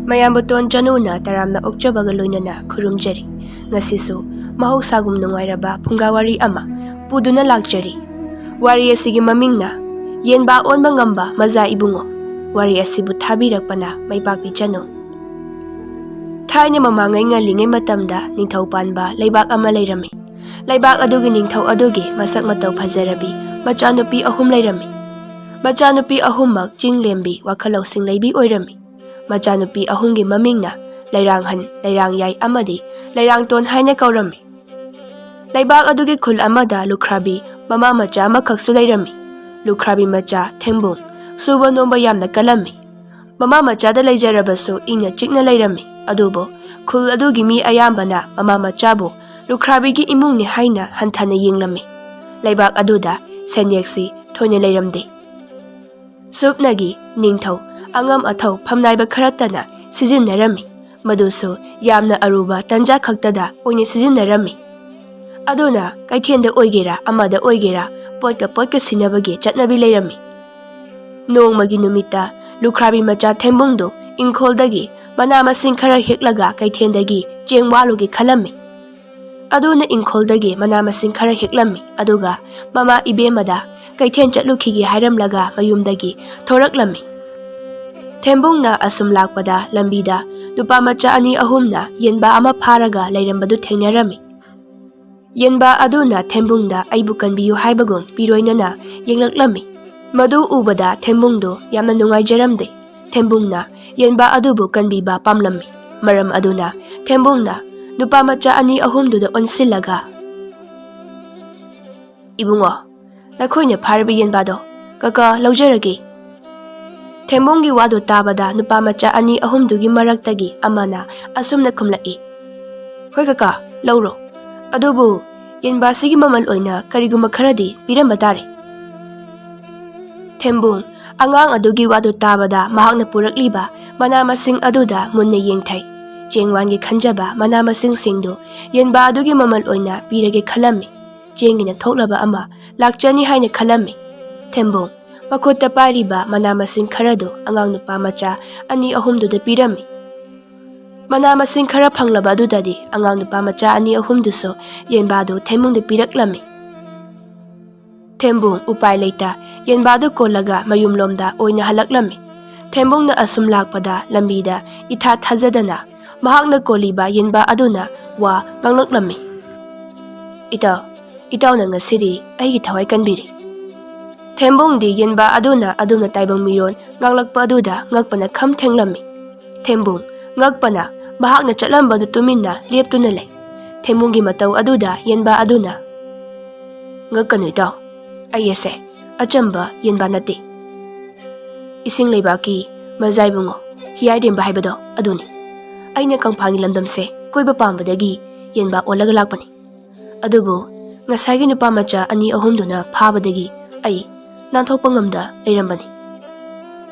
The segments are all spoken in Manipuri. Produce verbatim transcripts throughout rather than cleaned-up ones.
ꯃꯌꯥꯝꯕꯇꯣꯟ ꯆꯅꯨꯅ ꯇꯔꯥꯝꯅ ꯑꯣꯛꯆꯕꯒ ꯂꯣꯏꯅꯅ ꯈꯨꯔꯨꯝꯖꯔꯤ꯫ ꯉꯁꯤꯁꯨ ꯃꯍꯧꯁꯥꯒꯨꯝ ꯅꯨꯡꯉꯥꯏꯔꯕ ꯐꯨꯡꯒꯥ ꯋꯥꯔꯤ ꯑꯃ ꯄꯨꯗꯨꯅ ꯂꯥꯛꯆꯔꯤ꯫ ꯋꯥꯔꯤ ꯑꯁꯤꯒꯤ ꯃꯃꯤꯡꯅ ꯌꯦꯟꯕꯥ ꯑꯣꯟꯕ ꯉꯝꯕ ꯃꯖꯥ ꯏꯕꯨꯡꯉꯣ꯫ ꯋꯥꯔꯤ ꯑꯁꯤꯕꯨ ꯊꯥꯕꯤꯔꯛꯄꯅ ꯃꯩꯄꯥꯛꯄꯤ ꯆꯅꯨ꯫ ꯊꯥꯏꯅ ꯃꯃꯥꯡꯉꯩ ꯉꯜꯂꯤꯉꯩ ꯃꯇꯝꯗ ꯅꯤꯡꯊꯧ ꯄꯥꯟꯕ ꯂꯩꯕꯥꯛ ꯑꯃ ꯂꯩꯔꯝꯃꯤ꯫ ꯂꯩꯕꯥꯛ ꯑꯗꯨꯒꯤ ꯅꯤꯡꯊꯧ ꯑꯗꯨꯒꯤ ꯃꯁꯛ ꯃꯇꯧ ꯐꯖꯔꯕꯤ ꯃꯆꯥꯅꯨꯄꯤ ꯑꯍꯨꯝ ꯂꯩꯔꯝꯃꯤ꯫ ꯃꯆꯥꯅꯨꯄꯤ ꯑꯍꯨꯝꯃꯛ ꯆꯤꯡ ꯂꯦꯝꯕꯤ, ꯋꯥꯈꯜ ꯂꯧꯁꯤꯡ ꯂꯩꯕꯤ ꯑꯣꯏꯔꯝꯃꯤ꯫ ꯃꯆꯥꯅꯨꯄꯤ ꯑꯍꯨꯝꯒꯤ ꯃꯃꯤꯡꯅ ꯂꯩꯔꯥꯡꯍꯟ, ꯂꯩꯔꯥꯡꯌꯥꯏ ꯑꯃꯗꯤ ꯂꯩꯔꯥꯡꯇꯣꯟ ꯍꯥꯏꯅ ꯀꯧꯔꯝꯃꯤ꯫ ꯂꯩꯕꯥꯛ ꯑꯗꯨꯒꯤ ꯈꯨꯜ ꯑꯃꯗ ꯂꯨꯈ꯭ꯔꯥꯕꯤ ꯃꯃꯥ ꯃꯆꯥ ꯑꯃꯈꯛꯁꯨ ꯂꯩꯔꯝꯃꯤ꯫ ꯂꯨꯈ꯭ꯔꯥꯕꯤ ꯃꯆꯥ ꯊꯦꯝꯕꯨꯡ ꯁꯨꯕ ꯅꯣꯝꯕ ꯌꯥꯝꯅ ꯀꯜꯂꯝꯃꯤ꯫ ꯃꯃꯥ ꯃꯆꯥꯗ ꯂꯩꯖꯔꯕꯁꯨ ꯏꯪꯅ ꯆꯤꯛꯅ ꯂꯩꯔꯝꯃꯤ꯫ ꯑꯗꯨꯕꯨ ꯈꯨꯜ ꯑꯗꯨꯒꯤ ꯃꯤ ꯑꯌꯥꯝꯕꯅ ꯃꯃꯥ ꯃꯆꯥꯕꯨ ꯂꯨꯈ꯭ꯔꯥꯕꯤꯒꯤ ꯏꯃꯨꯡꯅꯤ ꯍꯥꯏꯅ ꯍꯟꯊꯅ ꯌꯦꯡꯂꯝꯃꯤ꯫ ꯂꯩꯕꯥꯛ ꯑꯗꯨꯗ ꯁꯦꯟꯌꯦꯛꯁꯤ ꯊꯣꯏꯅ ꯂꯩꯔꯝꯗꯦ꯫ ꯁꯨꯞꯅꯒꯤ ꯅꯤꯡꯊꯧ ꯑꯉꯝ ꯑꯊꯧ ꯐꯝꯅꯥꯏꯕ ꯈꯔꯇꯅ ꯁꯤꯖꯤꯟꯅꯔꯝꯃꯤ꯫ ꯃꯗꯨꯁꯨ ꯌꯥꯝꯅ ꯑꯔꯨꯕ ꯇꯟꯖꯥ ꯈꯛꯇꯗ ꯑꯣꯏꯅ ꯁꯤꯖꯤꯟꯅꯔꯝꯃꯤ꯫ ꯑꯗꯨꯅ ꯀꯩꯊꯦꯜꯗ ꯑꯣꯏꯒꯦꯔꯥ ꯑꯃꯗ ꯑꯣꯏꯒꯦꯔꯥ ꯄꯣꯠꯀ ꯄꯣꯠꯀ ꯁꯤꯟꯅꯕꯒꯤ ꯆꯠꯅꯕꯤ ꯂꯩꯔꯝꯃꯤ꯫ ꯅꯣꯡꯃꯒꯤ ꯅꯨꯃꯤꯠꯇ ꯂꯨꯈ꯭ꯔꯥꯕꯤ ꯃꯆꯥ ꯊꯦꯝꯕꯨꯡꯗꯨ ꯏꯪꯈꯣꯜꯗꯒꯤ ꯃꯅꯥ ꯃꯁꯤꯡ ꯈꯔ ꯍꯦꯛꯂꯒ ꯀꯩꯊꯦꯜꯗꯒꯤ ꯆꯦꯡ ꯋꯥꯜꯂꯨꯒꯦ ꯈꯜꯂꯝꯃꯤ꯫ ꯑꯗꯨꯅ ꯏꯪꯈꯣꯜꯗꯒꯤ ꯃꯅꯥ ꯃꯁꯤꯡ ꯈꯔ ꯍꯦꯛꯂꯝꯃꯤ, ꯑꯗꯨꯒ ꯃꯃꯥ ꯏꯕꯦꯝꯃꯗ ꯀꯩꯊꯦꯜ ꯆꯠꯂꯨꯈꯤꯒꯦ ꯍꯥꯏꯔꯝꯂꯒ ꯃꯌꯨꯝꯗꯒꯤ ꯊꯣꯔꯛꯂꯝꯃꯤ꯫ ꯊꯦꯝꯕꯨꯡꯅ ꯑꯁꯨꯝ ꯂꯥꯛꯄꯗ ꯂꯝꯕꯤꯗ ꯅꯨꯄꯥ ꯃꯆꯥ ꯑꯅꯤ ꯑꯍꯨꯝꯅ ꯌꯦꯟꯕꯥ ꯑꯃ ꯐꯥꯔꯒ ꯂꯩꯔꯝꯕꯗꯨ ꯊꯦꯡꯅꯔꯝꯃꯤ꯫ ꯌꯦꯟꯕꯥ ꯑꯗꯨꯅ ꯊꯦꯝꯕꯨꯡꯗ "ꯑꯩꯕꯨ ꯀꯟꯕꯤꯌꯨ" ꯍꯥꯏꯕꯒꯨꯝ ꯄꯤꯔꯣꯏꯅꯅ ꯌꯦꯡꯂꯛꯂꯝꯃꯤ꯫ ꯃꯗꯨ ꯎꯕꯗ ꯊꯦꯝꯕꯨꯡꯗꯨ ꯌꯥꯝꯅ ꯅꯨꯡꯉꯥꯏꯖꯔꯝꯗꯦ꯫ ꯊꯦꯝꯕꯨꯡꯅ ꯌꯦꯟꯕꯥ ꯑꯗꯨꯕꯨ ꯀꯟꯕꯤꯕ ꯄꯥꯝꯂꯝꯃꯤ꯫ ꯃꯔꯝ ꯑꯗꯨꯅ ꯊꯦꯝꯕꯨꯡꯅ ꯅꯨꯄꯥ ꯃꯆꯥ ꯑꯅꯤ ꯑꯍꯨꯝꯗꯨꯗ ꯑꯣꯟꯁꯤꯜꯂꯒ, "ꯏꯕꯨꯡꯉꯣ, ꯅꯈꯣꯏꯅ ꯐꯥꯔꯤꯕ ꯌꯦꯟꯕꯥꯗꯣ ꯀꯀꯥ ꯂꯧꯖꯔꯒꯦ꯫" ꯊꯦꯝꯕꯨꯡꯒꯤ ꯋꯥꯗꯨ ꯇꯥꯕꯗ ꯅꯨꯄꯥ ꯃꯆꯥ ꯑꯅꯤ ꯑꯍꯨꯝꯗꯨꯒꯤ ꯃꯔꯛꯇꯒꯤ ꯑꯃꯅ ꯑꯁꯨꯝꯅ ꯈꯨꯝꯂꯛꯏ, "ꯍꯣꯏ ꯀꯀꯥ, ꯂꯧꯔꯣ꯫ ꯑꯗꯨꯕꯨ ꯌꯦꯟꯕꯥꯁꯤꯒꯤ ꯃꯃꯜ ꯑꯣꯏꯅ ꯀꯔꯤꯒꯨꯝꯕ ꯈꯔꯗꯤ ꯄꯤꯔꯝꯕ ꯇꯥꯔꯦ꯫" ꯊꯦꯝꯕꯨꯡ ꯑꯉꯥꯡ ꯑꯗꯨꯒꯤ ꯋꯥꯗꯨ ꯇꯥꯕꯗ ꯃꯍꯥꯛꯅ ꯄꯨꯔꯛꯂꯤꯕ ꯃꯅꯥ ꯃꯁꯤꯡ ꯑꯗꯨꯗ ꯃꯨꯟꯅ ꯌꯦꯡꯊꯩ꯫ ꯆꯦꯡꯋꯥꯟꯒꯤ ꯈꯟꯖꯕ ꯃꯅꯥ ꯃꯁꯤꯡꯁꯤꯡꯗꯨ ꯌꯦꯟꯕꯥ ꯑꯗꯨꯒꯤ ꯃꯃꯜ ꯑꯣꯏꯅ ꯄꯤꯔꯒꯦ ꯈꯜꯂꯝꯃꯤ꯫ ꯆꯦꯡꯒꯤꯅ ꯊꯣꯛꯂꯕ ꯑꯃ ꯂꯥꯛꯆꯅꯤ ꯍꯥꯏꯅ ꯈꯜꯂꯝꯃꯤ꯫ ꯊꯦꯝꯕꯨꯡ ꯃꯈꯨꯠꯇ ꯄꯥꯏꯔꯤꯕ ꯃꯅꯥ ꯃꯁꯤꯡ ꯈꯔꯗꯨ ꯑꯉꯥꯡ ꯅꯨꯄꯥ ꯃꯆꯥ ꯑꯅꯤ ꯑꯍꯨꯝꯗꯨꯗ ꯄꯤꯔꯝꯃꯤ꯫ ꯃꯅꯥ ꯃꯁꯤꯡ ꯈꯔ ꯐꯪꯂꯕ ꯑꯗꯨꯗꯗꯤ ꯑꯉꯥꯡ ꯅꯨꯄꯥ ꯃꯆꯥ ꯑꯅꯤ ꯑꯍꯨꯝꯗꯨꯁꯨ ꯌꯦꯟꯕꯥꯗꯨ ꯊꯦꯝꯕꯨꯡꯗ ꯄꯤꯔꯛꯂꯝꯃꯤ꯫ ꯊꯦꯝꯕꯨꯡ ꯎꯄꯥꯏ ꯂꯩꯇ ꯌꯦꯟꯕꯥꯗꯨ ꯀꯣꯜꯂꯒ ꯃꯌꯨꯝꯂꯣꯝꯗ ꯑꯣꯏꯅ ꯍꯜꯂꯛꯂꯝꯃꯤ꯫ ꯊꯦꯝꯕꯨꯡꯅ ꯑꯁꯨꯝ ꯂꯥꯛꯄꯗ ꯂꯝꯕꯤꯗ ꯏꯊꯥ ꯊꯥꯖꯗꯅ ꯃꯍꯥꯛꯅ ꯀꯣꯜꯂꯤꯕ ꯌꯦꯟꯕꯥ ꯑꯗꯨꯅ ꯋꯥ ꯉꯥꯡꯂꯛꯂꯝꯃꯤ꯫ "ꯏꯇꯥꯎ, ꯏꯇꯥꯎꯅ ꯉꯁꯤꯗꯤ ꯑꯩꯒꯤ ꯊꯋꯥꯏ ꯀꯟꯕꯤꯔꯦ꯫" ꯊꯦꯝꯕꯨꯡꯗꯤ ꯌꯦꯟꯕꯥ ꯑꯗꯨꯅ ꯑꯗꯨꯝꯅ ꯇꯥꯏꯕꯪ ꯃꯤꯔꯣꯟ ꯉꯥꯡꯂꯛꯄ ꯑꯗꯨꯗ ꯉꯛꯄꯅ ꯈꯝ ꯊꯦꯡꯂꯝꯃꯤ꯫ ꯊꯦꯝꯕꯨꯡ ꯉꯛꯄꯅ ꯃꯍꯥꯛꯅ ꯆꯠꯂꯝꯕꯗꯨ ꯇꯨꯃꯤꯟꯅ ꯂꯦꯞꯇꯨꯅ ꯂꯩ꯫ ꯊꯦꯝꯕꯨꯡꯒꯤ ꯃꯇꯧ ꯑꯗꯨꯗ ꯌꯦꯟꯕꯥ ꯑꯗꯨꯅ, "ꯉꯛꯀꯅꯨ ꯏꯇꯥꯎ, ꯑꯩ ꯑꯁꯦ ꯑꯆꯝꯕ ꯌꯦꯟꯕꯥ ꯅꯠꯇꯦ꯫ ꯏꯁꯤꯡ ꯂꯩꯕꯥꯛꯀꯤ ꯃꯖꯥꯏꯕꯨꯡꯉꯣ ꯍꯤꯌꯥꯏꯔꯦꯝꯕ ꯍꯥꯏꯕꯗꯣ ꯑꯗꯨꯅꯤ꯫ ꯑꯩꯅ ꯀꯪꯐꯥꯜꯒꯤ ꯂꯝꯗꯝꯁꯦ ꯀꯣꯏꯕ ꯄꯥꯝꯕꯗꯒꯤ ꯌꯦꯟꯕꯥ ꯑꯣꯜꯂꯒ ꯂꯥꯛꯄꯅꯤ꯫ ꯑꯗꯨꯕꯨ ꯉꯁꯥꯏꯒꯤ ꯅꯨꯄꯥ ꯃꯆꯥ ꯑꯅꯤ ꯑꯍꯨꯝꯗꯨꯅ ꯐꯥꯕꯗꯒꯤ ꯑꯩ ꯅꯥꯟꯊꯣꯛꯄ ꯉꯝꯗ ꯂꯩꯔꯝꯕꯅꯤ꯫"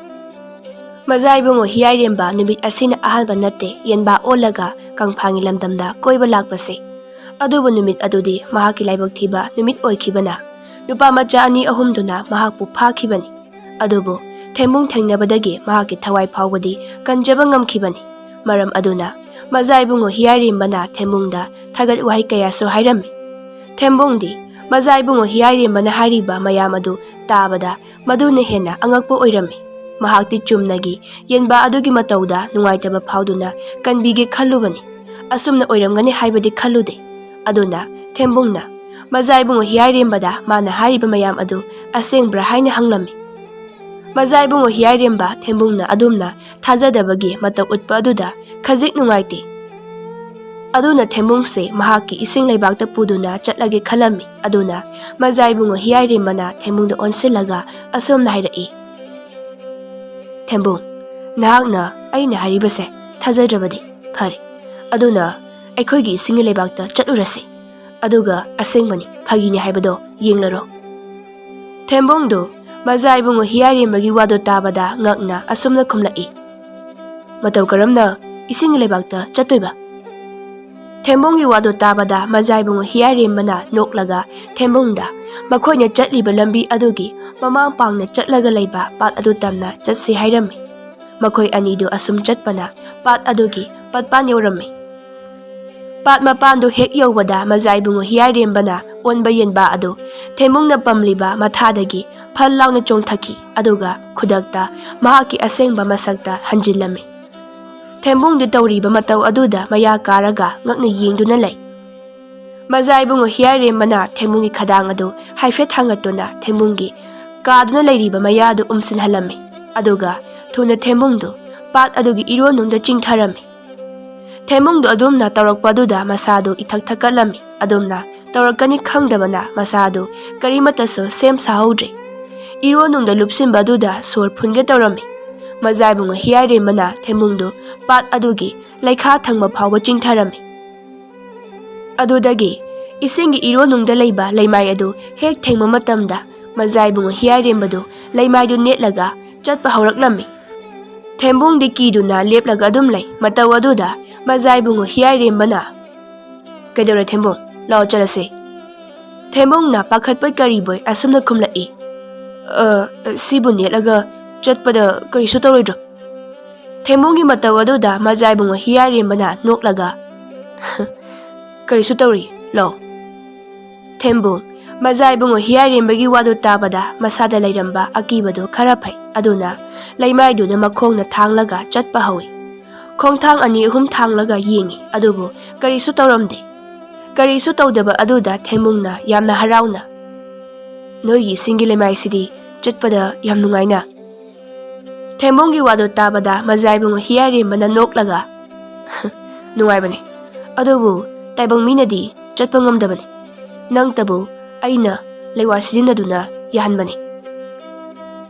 ꯃꯖꯥ ꯏꯕꯨꯡꯉꯣ ꯍꯤꯌꯥꯏꯔꯦꯝꯕ ꯅꯨꯃꯤꯠ ꯑꯁꯤꯅ ꯑꯍꯥꯟꯕ ꯅꯠꯇꯦ ꯌꯦꯟꯕꯥ ꯑꯣꯜꯂꯒ ꯀꯪꯐꯥꯜꯒꯤ ꯂꯝꯗꯝꯗ ꯀꯣꯏꯕ ꯂꯥꯛꯄꯁꯦ꯫ ꯑꯗꯨꯕꯨ ꯅꯨꯃꯤꯠ ꯑꯗꯨꯗꯤ ꯃꯍꯥꯛꯀꯤ ꯂꯥꯏꯕꯛ ꯊꯤꯕ ꯅꯨꯃꯤꯠ ꯑꯣꯏꯈꯤꯕꯅ ꯅꯨꯄꯥ ꯃꯆꯥ ꯑꯅꯤ ꯑꯍꯨꯝꯗꯨꯅ ꯃꯍꯥꯛꯄꯨ ꯐꯥꯈꯤꯕꯅꯤ꯫ ꯑꯗꯨꯕꯨ ꯊꯦꯝꯕꯨꯡ ꯊꯦꯡꯅꯕꯗꯒꯤ ꯃꯍꯥꯛꯀꯤ ꯊꯋꯥꯏ ꯐꯥꯎꯕꯗꯤ ꯀꯟꯖꯕ ꯉꯝꯈꯤꯕꯅꯤ꯫ ꯃꯔꯝ ꯑꯗꯨꯅ ꯃꯖꯥ ꯏꯕꯨꯡꯉꯣ ꯍꯤꯌꯥꯏꯔꯦꯝꯕꯅ ꯊꯦꯝꯕꯨꯡꯗ ꯊꯥꯒꯠ ꯋꯥꯍꯩ ꯀꯌꯥꯁꯨ ꯍꯥꯏꯔꯝꯃꯤ꯫ ꯊꯦꯝꯕꯨꯡꯗꯤ ꯃꯖꯥ ꯏꯕꯨꯡꯉꯣ ꯍꯤꯌꯥꯏꯔꯦꯝꯕꯅ ꯍꯥꯏꯔꯤꯕ ꯃꯌꯥꯝ ꯑꯗꯨ ꯇꯥꯕꯗ ꯃꯗꯨꯅ ꯍꯦꯟꯅ ꯑꯉꯛꯄ ꯑꯣꯏꯔꯝꯃꯤ꯫ ꯃꯍꯥꯛꯇꯤ ꯆꯨꯝꯅꯒꯤ ꯌꯦꯟꯕꯥ ꯑꯗꯨꯒꯤ ꯃꯇꯧꯗ ꯅꯨꯡꯉꯥꯏꯇꯕ ꯐꯥꯎꯗꯨꯅ ꯀꯟꯕꯤꯒꯦ ꯈꯜꯂꯨꯕꯅꯤ꯫ ꯑꯁꯨꯝꯅ ꯑꯣꯏꯔꯝꯒꯅꯤ ꯍꯥꯏꯕꯗꯤ ꯈꯜꯂꯨꯗꯦ꯫ ꯑꯗꯨꯅ ꯊꯦꯝꯕꯨꯡꯅ ꯃꯖꯥ ꯏꯕꯨꯡꯉꯣ ꯍꯤꯌꯥꯏꯔꯦꯝꯕꯗ ꯃꯥꯅ ꯍꯥꯏꯔꯤꯕ ꯃꯌꯥꯝ ꯑꯗꯨ ꯑꯁꯦꯡꯕ꯭ꯔꯥ ꯍꯥꯏꯅ ꯍꯪꯂꯝꯃꯤ꯫ ꯃꯖꯥ ꯏꯕꯨꯡꯉꯣ ꯍꯤꯌꯥꯏꯔꯦꯝꯕ ꯊꯦꯝꯕꯨꯡꯅ ꯑꯗꯨꯝꯅ ꯊꯥꯖꯗꯕꯒꯤ ꯃꯇꯧ ꯎꯠꯄ ꯑꯗꯨꯗ ꯈꯖꯤꯛ ꯅꯨꯡꯉꯥꯏꯇꯦ꯫ ꯑꯗꯨꯅ ꯊꯦꯝꯕꯨꯡꯁꯦ ꯃꯍꯥꯛꯀꯤ ꯏꯁꯤꯡ ꯂꯩꯕꯥꯛꯇ ꯄꯨꯗꯨꯅ ꯆꯠꯂꯒꯦ ꯈꯜꯂꯝꯃꯤ꯫ ꯑꯗꯨꯅ ꯃꯖꯥ ꯏꯕꯨꯡꯉꯣ ꯍꯤꯌꯥꯏꯔꯦꯝꯕꯅ ꯊꯦꯝꯕꯨꯡꯗ ꯑꯣꯟꯁꯤꯜꯂꯒ ꯑꯁꯨꯝꯅ ꯍꯥꯏꯔꯛꯏ, "ꯊꯦꯝꯕꯨꯡ, ꯅꯍꯥꯛꯅ ꯑꯩꯅ ꯍꯥꯏꯔꯤꯕꯁꯦ ꯊꯥꯖꯗ꯭ꯔꯕꯗꯤ ꯐꯔꯦ꯫ ꯑꯗꯨꯅ ꯑꯩꯈꯣꯏꯒꯤ ꯏꯁꯤꯡꯒꯤ ꯂꯩꯕꯥꯛꯇ ꯆꯠꯂꯨꯔꯁꯤ꯫ ꯑꯗꯨꯒ ꯑꯁꯦꯡꯕꯅꯤ, ꯐꯥꯒꯤꯅꯤ ꯍꯥꯏꯕꯗꯣ ꯌꯦꯡꯂꯔꯣ꯫" ꯊꯦꯝꯕꯨꯡꯗꯨ ꯃꯖꯥ ꯏꯕꯨꯡꯉꯣ ꯍꯤꯌꯥꯏꯔꯦꯝꯕꯒꯤ ꯋꯥꯗꯨ ꯇꯥꯕꯗ ꯉꯛꯅ ꯑꯁꯨꯝꯅ ꯈꯨꯝꯂꯛꯏ, "ꯃꯇꯧ ꯀꯔꯝꯅ ꯏꯁꯤꯡꯒꯤ ꯂꯩꯕꯥꯛꯇ ꯆꯠꯇꯣꯏꯕ?" ꯊꯦꯝꯕꯨꯡꯒꯤ ꯋꯥꯗꯨ ꯇꯥꯕꯗ ꯃꯖꯥ ꯏꯕꯨꯡꯉꯣ ꯍꯤꯌꯥꯏꯔꯦꯝꯕꯅ ꯅꯣꯛꯂꯒ ꯊꯦꯝꯕꯨꯡꯗ ꯃꯈꯣꯏꯅ ꯆꯠꯂꯤꯕ ꯂꯝꯕꯤ ꯑꯗꯨꯒꯤ ꯃꯃꯥꯡ ꯄꯥꯡꯅ ꯆꯠꯂꯒ ꯂꯩꯕ ꯄꯥꯠ ꯑꯗꯨ ꯇꯝꯅ ꯆꯠꯁꯤ ꯍꯥꯏꯔꯝꯃꯤ꯫ ꯃꯈꯣꯏ ꯑꯅꯤꯗꯨ ꯑꯁꯨꯝ ꯆꯠꯄꯅ ꯄꯥꯠ ꯑꯗꯨꯒꯤ ꯄꯥꯠꯄꯥꯟ ꯌꯧꯔꯝꯃꯤ꯫ ꯄꯥꯠ ꯃꯄꯥꯟꯗꯨ ꯍꯦꯛ ꯌꯧꯕꯗ ꯃꯖꯥ ꯏꯕꯨꯡꯉꯣ ꯍꯤꯌꯥꯏꯔꯦꯝꯕꯅ ꯑꯣꯟꯕ ꯌꯦꯟꯕ ꯑꯗꯨ ꯊꯦꯝꯕꯨꯡꯅ ꯄꯝꯂꯤꯕ ꯃꯊꯥꯗꯒꯤ ꯐꯜ ꯂꯥꯎꯅ ꯆꯣꯡꯊꯈꯤ, ꯑꯗꯨꯒ ꯈꯨꯗꯛꯇ ꯃꯍꯥꯛꯀꯤ ꯑꯁꯦꯡꯕ ꯃꯁꯛꯇ ꯍꯟꯖꯤꯜꯂꯝꯃꯤ꯫ ꯊꯦꯝꯕꯨꯡꯗꯤ ꯇꯧꯔꯤꯕ ꯃꯇꯧ ꯑꯗꯨꯗ ꯃꯌꯥ ꯀꯥꯔꯒ ꯉꯛꯅ ꯌꯦꯡꯗꯨꯅ ꯂꯩ꯫ ꯃꯖꯥ ꯏꯕꯨꯡꯉꯣ ꯍꯤꯌꯥꯏꯔꯦꯝꯕꯅ ꯊꯦꯝꯕꯨꯡꯒꯤ ꯈꯗꯥꯡ ꯑꯗꯨ ꯍꯥꯏꯐꯦꯠ ꯊꯥꯡꯒꯠꯇꯨꯅ ꯊꯦꯝꯕꯨꯡꯒꯤ ꯀꯥꯗꯨꯅ ꯂꯩꯔꯤꯕ ꯃꯌꯥ ꯑꯗꯨ ꯎꯝꯁꯤꯟꯍꯜꯂꯝꯃꯤ, ꯑꯗꯨꯒ ꯊꯨꯅ ꯊꯦꯝꯕꯨꯡꯗꯨ ꯄꯥꯠ ꯑꯗꯨꯒꯤ ꯏꯔꯣꯟꯅꯨꯡꯗ ꯆꯤꯡꯊꯔꯝꯃꯤ꯫ ꯊꯦꯝꯕꯨꯡꯗꯨ ꯑꯗꯨꯝꯅ ꯇꯧꯔꯛꯄ ꯑꯗꯨꯗ ꯃꯁꯥꯗꯨ ꯏꯊꯛ ꯊꯛꯀꯠꯂꯝꯃꯤ꯫ ꯑꯗꯨꯝꯅ ꯇꯧꯔꯛꯀꯅꯤ ꯈꯪꯗꯕꯅ ꯃꯁꯥꯗꯨ ꯀꯔꯤꯃꯠꯇꯁꯨ ꯁꯦꯝ ꯁꯥꯍꯧꯗ꯭ꯔꯦ꯫ ꯏꯔꯣꯟꯅꯨꯡꯗ ꯂꯨꯞꯁꯤꯟꯕ ꯑꯗꯨꯗ ꯁꯣꯔ ꯐꯨꯟꯒꯦ ꯇꯧꯔꯝꯃꯤ꯫ ꯃꯖꯥ ꯏꯕꯨꯡꯉꯣ ꯍꯤꯌꯥꯏꯔꯦꯝꯕꯅ ꯊꯦꯝꯕꯨꯡꯗꯨ ꯄꯥꯠ ꯑꯗꯨꯒꯤ ꯂꯩꯈꯥ ꯊꯪꯕ ꯐꯥꯎꯕ ꯆꯤꯡꯊꯔꯝꯃꯤ꯫ ꯑꯗꯨꯗꯒꯤ ꯏꯁꯤꯡꯒꯤ ꯏꯔꯣꯟꯅꯨꯡꯗ ꯂꯩꯕ ꯂꯩꯃꯥꯏ ꯑꯗꯨ ꯍꯦꯛ ꯊꯦꯡꯕ ꯃꯇꯝꯗ ꯃꯖꯥ ꯏꯕꯨꯡꯉꯣ ꯍꯤꯌꯥꯏꯔꯦꯝꯕꯗꯨ ꯂꯩꯃꯥꯏꯗꯨ ꯅꯦꯠꯂꯒ ꯆꯠꯄ ꯍꯧꯔꯛꯂꯝꯃꯤ꯫ ꯊꯦꯝꯕꯨꯡꯗꯤ ꯀꯤꯗꯨꯅ ꯂꯦꯞꯂꯒ ꯑꯗꯨꯝ ꯂꯩ꯫ ꯃꯇꯧ ꯑꯗꯨꯗ ꯃꯖꯥ ꯏꯕꯨꯡꯉꯣ ꯍꯤꯌꯥꯏꯔꯦꯝꯕꯅ, "ꯀꯩꯗꯧꯔꯦ ꯊꯦꯝꯕꯨꯡ? ꯂꯥꯛꯑꯣ ꯆꯠꯂꯁꯤ꯫" ꯊꯦꯝꯕꯨꯡꯅ ꯄꯥꯈꯠꯄꯣꯏ ꯀꯔꯤꯕꯣꯏ ꯑꯁꯨꯝꯅ ꯈꯨꯝꯂꯛꯏ, "ꯑ, ꯁꯤꯕꯨ ꯅꯦꯠꯂꯒ ꯆꯠꯄꯗ ꯀꯔꯤꯁꯨ ꯇꯧꯔꯣꯏꯗ꯭ꯔꯣ?" ꯊꯦꯝꯕꯨꯡꯒꯤ ꯃꯇꯧ ꯑꯗꯨꯗ ꯃꯖꯥ ꯏꯕꯨꯡꯉꯣ ꯍꯤꯌꯥꯏꯔꯦꯝꯕꯅ ꯅꯣꯛꯂꯒ, "ꯀꯔꯤꯁꯨ ꯇꯧꯔꯤ, ꯂꯥꯛꯑꯣ꯫" ꯊꯦꯝꯕꯨꯡ, ꯃꯖꯥ ꯏꯕꯨꯡꯉꯣ ꯍꯤꯌꯥꯏꯔꯦꯝꯕꯒꯤ ꯋꯥꯗꯨ ꯇꯥꯕꯗ ꯃꯁꯥꯗ ꯂꯩꯔꯝꯕ ꯑꯀꯤꯕꯗꯨ ꯈꯔ ꯐꯩ꯫ ꯑꯗꯨꯅ ꯂꯩꯃꯥꯏꯗꯨꯗ ꯃꯈꯣꯡꯅ ꯊꯥꯡꯂꯒ ꯆꯠꯄ ꯍꯧꯏ꯫ ꯈꯣꯡꯊꯥꯡ ꯑꯅꯤ ꯑꯍꯨꯝ ꯊꯥꯡꯂꯒ ꯌꯦꯡꯏ, ꯑꯗꯨꯕꯨ ꯀꯔꯤꯁꯨ ꯇꯧꯔꯝꯗꯦ꯫ ꯀꯔꯤꯁꯨ ꯇꯧꯗꯕ ꯑꯗꯨꯗ ꯊꯦꯝꯕꯨꯡꯅ ꯌꯥꯝꯅ ꯍꯔꯥꯎꯅ, "ꯅꯣꯏꯒꯤ ꯏꯁꯤꯡꯒꯤ ꯂꯩꯃꯥꯏꯁꯤꯗꯤ ꯆꯠꯄꯗ ꯌꯥꯝ ꯅꯨꯡꯉꯥꯏꯅ?" ꯊꯦꯝꯕꯨꯡꯒꯤ ꯋꯥꯗꯨ ꯇꯥꯕꯗ ꯃꯖꯥ ꯏꯕꯨꯡꯉꯣ ꯍꯤꯌꯥꯏꯔꯦꯝꯕꯅ ꯅꯣꯛꯂꯒ, "ꯅꯨꯡꯉꯥꯏꯕꯅꯤ, ꯑꯗꯨꯕꯨ ꯇꯥꯏꯕꯪ ꯃꯤꯅꯗꯤ ꯆꯠꯄ ꯉꯝꯗꯕꯅꯤ꯫ ꯅꯪꯇꯕꯨ ꯑꯩꯅ ꯂꯩꯋꯥ ꯁꯤꯖꯤꯟꯅꯗꯨꯅ ꯌꯥꯍꯟꯕꯅꯤ꯫"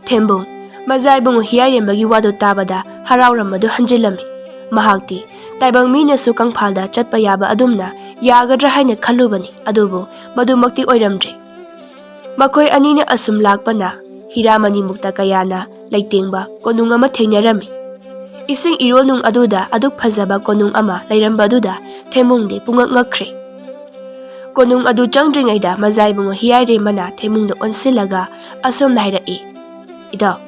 ꯊꯦꯝꯕꯨꯡ, ꯃꯖꯥ ꯏꯕꯨꯡꯉꯣ ꯍꯤꯌꯥꯏꯔꯦꯝꯕꯒꯤ ꯋꯥꯗꯨ ꯇꯥꯕꯗ ꯍꯔꯥꯎꯔꯝꯕꯗꯨ ꯍꯟꯖꯤꯜꯂꯝꯃꯤ꯫ ꯃꯍꯥꯛꯇꯤ ꯇꯥꯏꯕꯪ ꯃꯤꯅꯁꯨ ꯀꯪꯐꯥꯜꯗ ꯆꯠꯄ ꯌꯥꯕ ꯑꯗꯨꯝꯅ ꯌꯥꯒꯗ꯭ꯔꯥ ꯍꯥꯏꯅ ꯈꯜꯂꯨꯕꯅꯤ, ꯑꯗꯨꯕꯨ ꯃꯗꯨꯃꯛꯇꯤ ꯑꯣꯏꯔꯝꯗ꯭ꯔꯦ꯫ ꯃꯈꯣꯏ ꯑꯅꯤꯅ ꯑꯁꯨꯝ ꯂꯥꯛꯄꯅ ꯍꯤꯔꯥꯃꯅꯤ ꯃꯨꯛꯇ ꯀꯌꯥꯅ ꯂꯩꯇꯦꯡꯕ ꯀꯣꯅꯨꯡ ꯑꯃ ꯊꯦꯡꯅꯔꯝꯃꯤ꯫ ꯏꯁꯤꯡ ꯏꯔꯣꯟꯅꯨꯡ ꯑꯗꯨꯗ ꯑꯗꯨꯛ ꯐꯖꯕ ꯀꯣꯅꯨꯡ ꯑꯃ ꯂꯩꯔꯝꯕ ꯑꯗꯨꯗ ꯊꯦꯝꯕꯨꯡꯗꯤ ꯄꯨꯡꯉꯛ ꯉꯛꯈ꯭ꯔꯦ꯫ ꯀꯣꯅꯨꯡ ꯑꯗꯨ ꯆꯪꯗ꯭ꯔꯤꯉꯩꯗ ꯃꯖꯥ ꯏꯕꯨꯡꯉꯣ ꯍꯤꯌꯥꯏꯔꯦꯝꯕꯅ ꯊꯦꯝꯕꯨꯡꯗ ꯑꯣꯟꯁꯤꯜꯂꯒ ꯑꯁꯨꯝꯅ ꯍꯥꯏꯔꯛꯏ, "ꯏꯇꯥꯎ,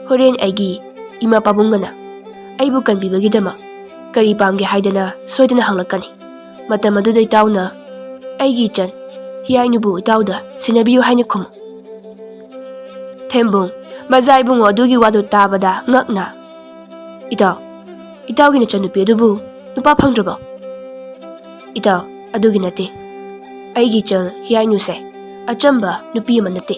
ꯍꯣꯔꯦꯟ ꯑꯩꯒꯤ ꯏꯃꯥ ꯄꯥꯕꯨꯡꯒꯅ ꯑꯩꯕꯨ ꯀꯟꯕꯤꯕꯒꯤꯗꯃꯛ ꯀꯔꯤ ꯄꯥꯝꯒꯦ ꯍꯥꯏꯗꯅ ꯁꯣꯏꯗꯅ ꯍꯪꯂꯛꯀꯅꯤ꯫ ꯃꯇꯝ ꯑꯗꯨꯗ ꯏꯇꯥꯎꯅ, "ꯑꯩꯒꯤ ꯏꯆꯟ ꯍꯤꯌꯥꯏꯅꯨꯕꯨ ꯏꯇꯥꯎꯗ ꯁꯤꯟꯅꯕꯤꯌꯨ" ꯍꯥꯏꯅ ꯈꯨꯝꯃꯨ꯫ ꯊꯦꯝꯕꯨꯡ, ꯃꯖꯥ ꯏꯕꯨꯡꯉꯣ ꯑꯗꯨꯒꯤ ꯋꯥꯗꯨ ꯇꯥꯕꯗ ꯉꯛꯅ, "ꯏꯇꯥꯎ, ꯏꯇꯥꯎꯒꯤ ꯅꯆꯟꯅꯨꯄꯤ ꯑꯗꯨꯕꯨ ꯅꯨꯄꯥ ꯐꯪꯗ꯭ꯔꯕꯣ?" "ꯏꯇꯥꯎ, ꯑꯗꯨꯒꯤ ꯅꯠꯇꯦ꯫ ꯑꯩꯒꯤ ꯏꯆꯜ ꯍꯤꯌꯥꯏꯅꯨꯁꯦ ꯑꯆꯝꯕ ꯅꯨꯄꯤ ꯑꯃ ꯅꯠꯇꯦ꯫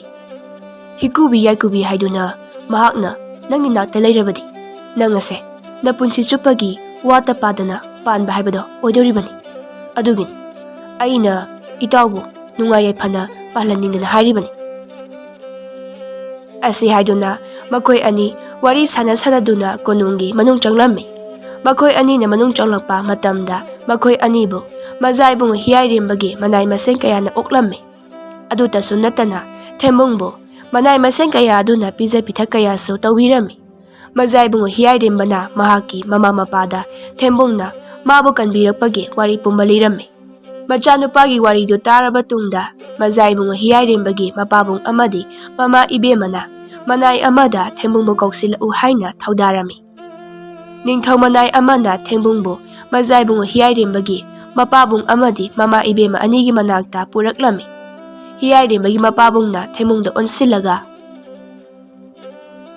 ꯍꯤꯀꯨꯕꯤ ꯌꯥꯏꯀꯨꯕꯤ ꯍꯥꯏꯗꯨꯅ ꯃꯍꯥꯛꯅ ꯅꯪꯒꯤ ꯅꯥꯛꯇ ꯂꯩꯔꯕꯗꯤ ꯅꯪ ꯑꯁꯦ ꯅꯄꯨꯟꯁꯤ ꯆꯨꯞꯄꯒꯤ ꯋꯥꯠꯇ ꯄꯥꯗꯅ ꯄꯥꯟꯕ ꯍꯥꯏꯕꯗꯣ ꯑꯣꯏꯗꯧꯔꯤꯕꯅꯤ꯫ ꯑꯗꯨꯒꯤꯅꯤ ꯑꯩꯅ ꯏꯇꯥꯎꯕꯨ ꯅꯨꯡꯉꯥꯏ ꯌꯥꯏꯐꯅ ꯄꯥꯜꯍꯟꯅꯤꯡꯗꯅ ꯍꯥꯏꯔꯤꯕꯅꯤ"꯫ ꯑꯁꯤ ꯍꯥꯏꯗꯨꯅ ꯃꯈꯣꯏ ꯑꯅꯤ ꯋꯥꯔꯤ ꯁꯥꯟꯅ ꯁꯥꯟꯅꯗꯨꯅ ꯀꯣꯅꯨꯡꯒꯤ ꯃꯅꯨꯡ ꯆꯪꯂꯝꯃꯤ꯫ ꯃꯈꯣꯏ ꯑꯅꯤꯅ ꯃꯅꯨꯡ ꯆꯪꯂꯛꯄ ꯃꯇꯝꯗ ꯃꯈꯣꯏ ꯑꯅꯤꯕꯨ ꯃꯖꯥ ꯏꯕꯨꯡꯉꯣ ꯍꯤꯌꯥꯏꯔꯦꯝꯕꯒꯤ ꯃꯅꯥꯏ ꯃꯁꯦꯟ ꯀꯌꯥꯅ ꯑꯣꯛꯂꯝꯃꯤ꯫ ꯑꯗꯨꯇꯁꯨ ꯅꯠꯇꯅ ꯊꯦꯝꯕꯨꯡꯕꯨ ꯃꯅꯥꯏ ꯃꯁꯦꯟ ꯀꯌꯥ ꯑꯗꯨꯅ ꯄꯤꯖ ꯄꯤꯊꯛ ꯀꯌꯥꯁꯨ ꯇꯧꯕꯤꯔꯝꯃꯤ꯫ ꯃꯖꯥ ꯏꯕꯨꯡꯉꯣ ꯍꯤꯌꯥꯏꯔꯦꯝꯕꯅ ꯃꯍꯥꯛꯀꯤ ꯃꯃꯥ ꯃꯄꯥꯗ ꯊꯦꯝꯕꯨꯡꯅ ꯃꯥꯕꯨ ꯀꯟꯕꯤꯔꯛꯄꯒꯤ ꯋꯥꯔꯤ ꯄꯨꯝꯕ ꯂꯤꯔꯝꯃꯤ꯫ ꯃꯆꯥꯅꯨꯄꯥꯒꯤ ꯋꯥꯔꯤꯗꯨ ꯇꯥꯔꯕ ꯇꯨꯡꯗ ꯃꯖꯥ ꯏꯕꯨꯡꯉꯣ ꯍꯤꯌꯥꯏꯔꯦꯝꯕꯒꯤ ꯃꯄꯥꯕꯨꯡ ꯑꯃꯗꯤ ꯃꯃꯥ ꯏꯕꯦꯝꯃꯅ ꯃꯅꯥꯏ ꯑꯃꯗ ꯊꯦꯝꯕꯨꯡꯕꯨ ꯀꯧꯁꯤꯜꯂꯛꯎ ꯍꯥꯏꯅ ꯊꯧꯗꯥꯔꯝꯃꯤ꯫ ꯅꯤꯡꯊꯧ ꯃꯅꯥꯏ ꯑꯃꯅ ꯊꯦꯝꯕꯨꯡꯕꯨ ꯃꯖꯥ ꯏꯕꯨꯡꯉꯣ ꯍꯤꯌꯥꯏꯔꯦꯝꯕꯒꯤ ꯃꯄꯥꯕꯨꯡ ꯑꯃꯗꯤ ꯃꯃꯥ ꯏꯕꯦꯝꯃ ꯑꯅꯤꯒꯤ ꯃꯅꯥꯛꯇ ꯄꯨꯔꯛꯂꯝꯃꯤ꯫ ꯍꯤꯌꯥꯏꯔꯦꯝꯕꯒꯤ ꯃꯄꯥꯕꯨꯡꯅ ꯊꯦꯝꯕꯨꯡꯗ ꯑꯣꯟꯁꯤꯜꯂꯒ,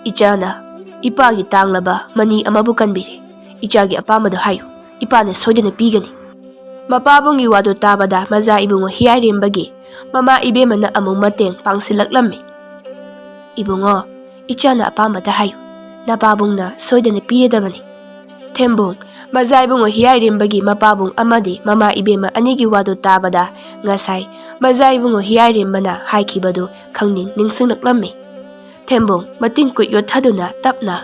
"ꯏꯆꯥꯅ ꯏꯄꯥꯒꯤ ꯇꯥꯡꯂꯕ ꯃꯅꯤ ꯑꯃꯕꯨ ꯀꯟꯕꯤꯔꯦ꯫ ꯏꯆꯥꯒꯤ ꯑꯄꯥꯝꯕꯗꯨ ꯍꯥꯏꯌꯨ, ꯏꯄꯥꯅ ꯁꯣꯏꯗꯅ ꯄꯤꯒꯅꯤ"꯫ ꯃꯄꯥꯕꯨꯡꯒꯤ ꯋꯥꯗꯨ ꯇꯥꯕꯗ ꯃꯖꯥ ꯏꯕꯨꯡꯉꯣ ꯍꯤꯌꯥꯏꯔꯦꯝꯕꯒꯤ ꯃꯃꯥ ꯏꯕꯦꯝꯃꯅ ꯑꯃꯨꯛ ꯃꯇꯦꯡ ꯄꯥꯡꯁꯤꯜꯂꯛꯂꯝꯃꯤ꯫ "ꯏꯕꯨꯡꯉꯣ, ꯏꯆꯥꯅ ꯑꯄꯥꯝꯕꯗ ꯍꯥꯏꯌꯨ, ꯅꯄꯥꯕꯨꯡꯅ ꯁꯣꯏꯗꯅ ꯄꯤꯔꯗꯕꯅꯤ"꯫ ꯊꯦꯝꯕꯨꯡ, ꯃꯖꯥ ꯏꯕꯨꯡꯉꯣ ꯍꯤꯌꯥꯏꯔꯦꯝꯕꯒꯤ ꯃꯄꯥꯕꯨꯡ ꯑꯃꯗꯤ ꯃꯃꯥ ꯏꯕꯦꯝꯃ ꯑꯅꯤꯒꯤ ꯋꯥꯗꯨ ꯇꯥꯕꯗ ꯉꯁꯥꯏ ꯃꯖꯥ ꯏꯕꯨꯡꯉꯣ ꯍꯤꯌꯥꯏꯔꯦꯝꯕꯅ ꯍꯥꯏꯈꯤꯕꯗꯨ ꯈꯪꯅꯤꯡ ꯅꯤꯡꯁꯤꯡꯂꯛꯂꯝꯃꯤ꯫ ꯊꯦꯝꯕꯨꯡ ꯃꯇꯤꯟ ꯀꯨꯠ ꯌꯣꯠꯊꯗꯨꯅ ꯇꯞꯅ,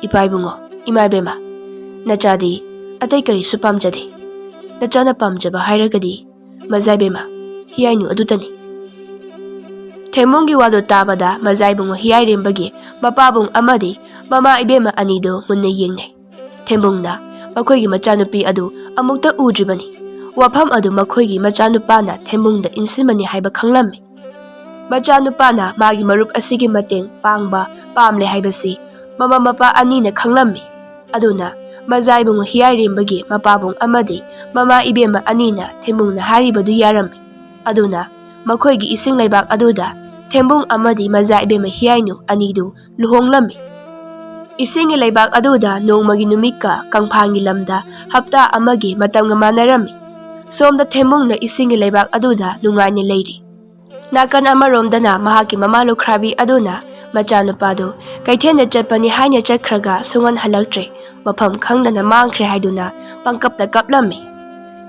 "ꯏꯄꯥ ꯏꯕꯨꯡꯉꯣ, ꯏꯃꯥ ꯏꯕꯦꯝꯃ, ꯅꯆꯥꯗꯤ ꯑꯇꯩ ꯀꯔꯤꯁꯨ ꯄꯥꯝꯖꯗꯦ꯫ ꯅꯆꯥꯅ ꯄꯥꯝꯖꯕ ꯍꯥꯏꯔꯒꯗꯤ ꯃꯖꯥ ꯏꯕꯦꯝꯃ ꯍꯤꯌꯥꯏꯅꯨ ꯑꯗꯨꯇꯅꯤ"꯫ ꯊꯦꯝꯕꯨꯡꯒꯤ ꯋꯥꯗꯨ ꯇꯥꯕꯗ ꯃꯖꯥ ꯏꯕꯨꯡꯉꯣ ꯍꯤꯌꯥꯏꯔꯦꯝꯕꯒꯤ ꯃꯄꯥꯕꯨꯡ ꯑꯃꯗꯤ ꯃꯃꯥ ꯏꯕꯦꯝꯃ ꯑꯅꯤꯗꯨ ꯃꯨꯟꯅ ꯌꯦꯡꯅꯩ꯫ ꯊꯦꯝꯕꯨꯡꯅ ꯃꯈꯣꯏꯒꯤ ꯃꯆꯥꯅꯨꯄꯤ ꯑꯗꯨ ꯑꯃꯨꯛꯇ ꯎꯗ꯭ꯔꯤꯕꯅꯤ꯫ ꯋꯥꯐꯝ ꯑꯗꯨ ꯃꯈꯣꯏꯒꯤ ꯃꯆꯥꯅꯨꯄꯥꯅ ꯊꯦꯝꯕꯨꯡꯗ ꯏꯟꯁꯤꯟꯕꯅꯤ ꯍꯥꯏꯕ ꯈꯪꯂꯝꯃꯤ꯫ ꯃꯆꯥꯅꯨꯄꯥꯅ ꯃꯥꯒꯤ ꯃꯔꯨꯞ ꯑꯁꯤꯒꯤ ꯃꯇꯦꯡ ꯄꯥꯡꯕ ꯄꯥꯝꯂꯦ ꯍꯥꯏꯕꯁꯤ ꯃꯃꯥ ꯃꯄꯥ ꯑꯅꯤꯅ ꯈꯪꯂꯝꯃꯤ꯫ ꯑꯗꯨꯅ ꯃꯖꯥ ꯏꯕꯨꯡꯉꯣ ꯍꯤꯌꯥꯏꯔꯦꯝꯕꯒꯤ ꯃꯄꯥꯕꯨꯡ ꯑꯃꯗꯤ ꯃꯃꯥ ꯏꯕꯦꯝꯃ ꯑꯅꯤꯅ ꯊꯦꯝꯕꯨꯡꯅ ꯍꯥꯏꯔꯤꯕꯗꯨ ꯌꯥꯔꯝꯃꯤ꯫ ꯑꯗꯨꯅ ꯃꯈꯣꯏꯒꯤ ꯏꯁꯤꯡ ꯂꯩꯕꯥꯛ ꯑꯗꯨꯗ ꯊꯦꯝꯕꯨꯡ ꯑꯃꯗꯤ ꯃꯖꯥ ꯏꯕꯦꯝꯃ ꯍꯤꯌꯥꯏꯅꯨ ꯑꯅꯤꯗꯨ ꯂꯨꯍꯣꯡꯂꯝꯃꯤ꯫ ꯏꯁꯤꯡꯒꯤ ꯂꯩꯕꯥꯛ ꯑꯗꯨꯗ ꯅꯣꯡꯃꯒꯤ ꯅꯨꯃꯤꯠꯀ ꯀꯪꯐꯥꯟꯒꯤ ꯂꯝꯗ ꯍꯞꯇꯥ ꯑꯃꯒꯤ ꯃꯇꯝꯒ ꯃꯥꯟꯅꯔꯝꯃꯤ꯫ ꯁꯣꯝꯗ ꯊꯦꯝꯕꯨꯡꯅ ꯏꯁꯤꯡꯒꯤ ꯂꯩꯕꯥꯛ ꯑꯗꯨꯗ ꯅꯨꯡꯉꯥꯏꯅ ꯂꯩꯔꯤ꯫ ꯅꯥꯀꯟ ꯑꯃꯔꯣꯝꯗꯅ ꯃꯍꯥꯛꯀꯤ ꯃꯃꯥ ꯂꯨꯈ꯭ꯔꯥꯕꯤ ꯑꯗꯨꯅ ꯃꯆꯥꯅꯨꯄꯥꯗꯨ ꯀꯩꯊꯦꯜꯗ ꯆꯠꯄꯅꯤ ꯍꯥꯏꯅ ꯆꯠꯈ꯭ꯔꯒ ꯁꯨꯡꯍꯟ ꯍꯜꯂꯛꯇ꯭ꯔꯦ, ꯃꯐꯝ ꯈꯪꯗꯅ ꯃꯥꯡꯈ꯭ꯔꯦ ꯍꯥꯏꯗꯨꯅ ꯄꯪꯀꯞꯇ ꯀꯞꯂꯝꯃꯤ꯫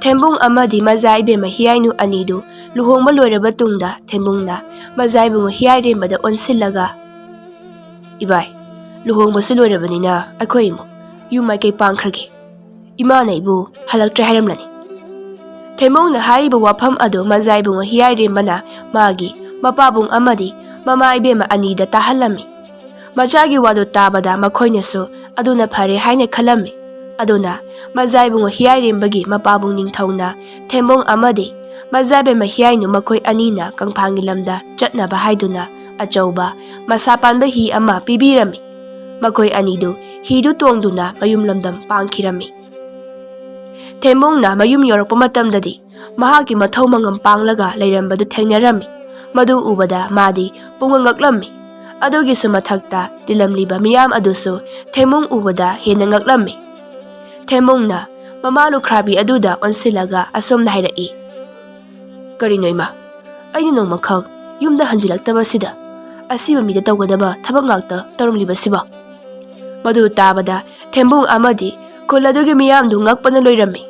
ꯊꯦꯝꯕꯨꯡ ꯑꯃꯗꯤ ꯃꯖꯥ ꯏꯕꯦꯝꯃ ꯍꯤꯌꯥꯏꯅꯨ ꯑꯅꯤꯗꯨ ꯂꯨꯍꯣꯡꯕ ꯂꯣꯏꯔꯕ ꯇꯨꯡꯗ ꯊꯦꯝꯕꯨꯡꯅ ꯃꯖꯥ ꯏꯕꯨꯡꯉꯣ ꯍꯤꯌꯥꯏꯔꯦꯝꯕꯗ ꯑꯣꯟꯁꯤꯜꯂꯒ, "ꯏꯕꯥꯏ, ꯂꯨꯍꯣꯡꯕꯁꯨ ꯂꯣꯏꯔꯕꯅꯤꯅ ꯑꯩꯈꯣꯏ ꯏꯃꯨꯡ ꯌꯨꯝ ꯃꯥꯏꯀꯩ ꯄꯥꯡꯈ꯭ꯔꯒꯦ꯫ ꯏꯃꯥꯅ ꯏꯕꯨ ꯍꯜꯂꯛꯇ꯭ꯔꯦ ꯍꯥꯏꯔꯝꯂꯅꯤ꯫" ꯊꯦꯝꯕꯨꯡꯅ ꯍꯥꯏꯔꯤꯕ ꯋꯥꯐꯝ ꯑꯗꯨ ꯃꯖꯥ ꯏꯕꯨꯡꯉꯣ ꯍꯤꯌꯥꯏꯔꯦꯝꯕꯅ ꯃꯥꯒꯤ ꯃꯄꯥꯕꯨꯡ ꯑꯃꯗꯤ ꯃꯃꯥ ꯏꯕꯦꯝꯃ ꯑꯅꯤꯗ ꯇꯥꯍꯜꯂꯝꯃꯤ꯫ ꯃꯆꯥꯒꯤ ꯋꯥꯗꯨ ꯇꯥꯕꯗ ꯃꯈꯣꯏꯅꯁꯨ ꯑꯗꯨꯅ ꯐꯔꯦ ꯍꯥꯏꯅ ꯈꯜꯂꯝꯃꯤ꯫ ꯑꯗꯨꯅ ꯃꯖꯥ ꯏꯕꯨꯡꯉꯣ ꯍꯤꯌꯥꯏꯔꯦꯝꯕꯒꯤ ꯃꯄꯥꯕꯨꯡ ꯅꯤꯡꯊꯧꯅ ꯊꯦꯝꯕꯨꯡ ꯑꯃꯗꯤ ꯃꯖꯥ ꯏꯕꯦꯝꯃ ꯍꯤꯌꯥꯏꯅꯨ ꯃꯈꯣꯏ ꯑꯅꯤꯅ ꯀꯪꯐꯥꯟꯒꯤ ꯂꯝꯗ ꯆꯠꯅꯕ ꯍꯥꯏꯗꯨꯅ ꯑꯆꯧꯕ ꯃꯁꯥ ꯄꯥꯟꯕ ꯍꯤ ꯑꯃ ꯄꯤꯕꯤꯔꯝꯃꯤ꯫ ꯃꯈꯣꯏ ꯑꯅꯤꯗꯨ ꯍꯤꯗꯨ ꯇꯣꯡꯗꯨꯅ ꯃꯌꯨꯝ ꯂꯝꯗꯝ ꯄꯥꯡꯈꯤꯔꯝꯃꯤ꯫ ꯊꯦꯝꯕꯨꯡꯅ ꯃꯌꯨꯝ ꯌꯧꯔꯛꯄ ꯃꯇꯝꯗꯗꯤ ꯃꯍꯥꯛꯀꯤ ꯃꯊꯧ ꯃꯉꯝ ꯄꯥꯡꯂꯒ ꯂꯩꯔꯝꯕꯗꯨ ꯊꯦꯡꯅꯔꯝꯃꯤ꯫ ꯃꯗꯨ ꯎꯕꯗ ꯃꯥꯗꯤ ꯄꯨꯡꯉꯛ ꯉꯛꯂꯝꯃꯤ꯫ ꯑꯗꯨꯒꯤꯁꯨ ꯃꯊꯛꯇ ꯇꯤꯜꯂꯝꯂꯤꯕ ꯃꯤꯌꯥꯝ ꯑꯗꯨꯁꯨ ꯊꯦꯝꯕꯨꯡ ꯎꯕꯗ ꯍꯦꯟꯅ ꯉꯛꯂꯝꯃꯤ꯫ ꯊꯦꯝꯕꯨꯡꯅ ꯃꯃꯥ ꯂꯨꯈ꯭ꯔꯥꯕꯤ ꯑꯗꯨꯗ ꯑꯣꯟꯁꯤꯜꯂꯒ ꯑꯁꯨꯝꯅ ꯍꯥꯏꯔꯛꯏ, "ꯀꯔꯤꯅꯣ ꯏꯃꯥ, ꯑꯩꯅ ꯅꯣꯡꯃꯈꯛ ꯌꯨꯝꯗ ꯍꯟꯖꯤꯜꯂꯛꯇꯕꯁꯤꯗ ꯑꯁꯤꯕ ꯃꯤꯗ ꯇꯧꯒꯗꯕ ꯊꯕꯛ ꯉꯥꯛꯇ ꯇꯧꯔꯝꯂꯤꯕꯁꯤꯕꯣ?" ꯃꯗꯨ ꯇꯥꯕꯗ ꯊꯦꯝꯕꯨꯡ ꯑꯃꯗꯤ ꯈꯨꯜ ꯑꯗꯨꯒꯤ ꯃꯤꯌꯥꯝꯗꯨ ꯉꯛꯄꯅ ꯂꯣꯏꯔꯝꯃꯤ꯫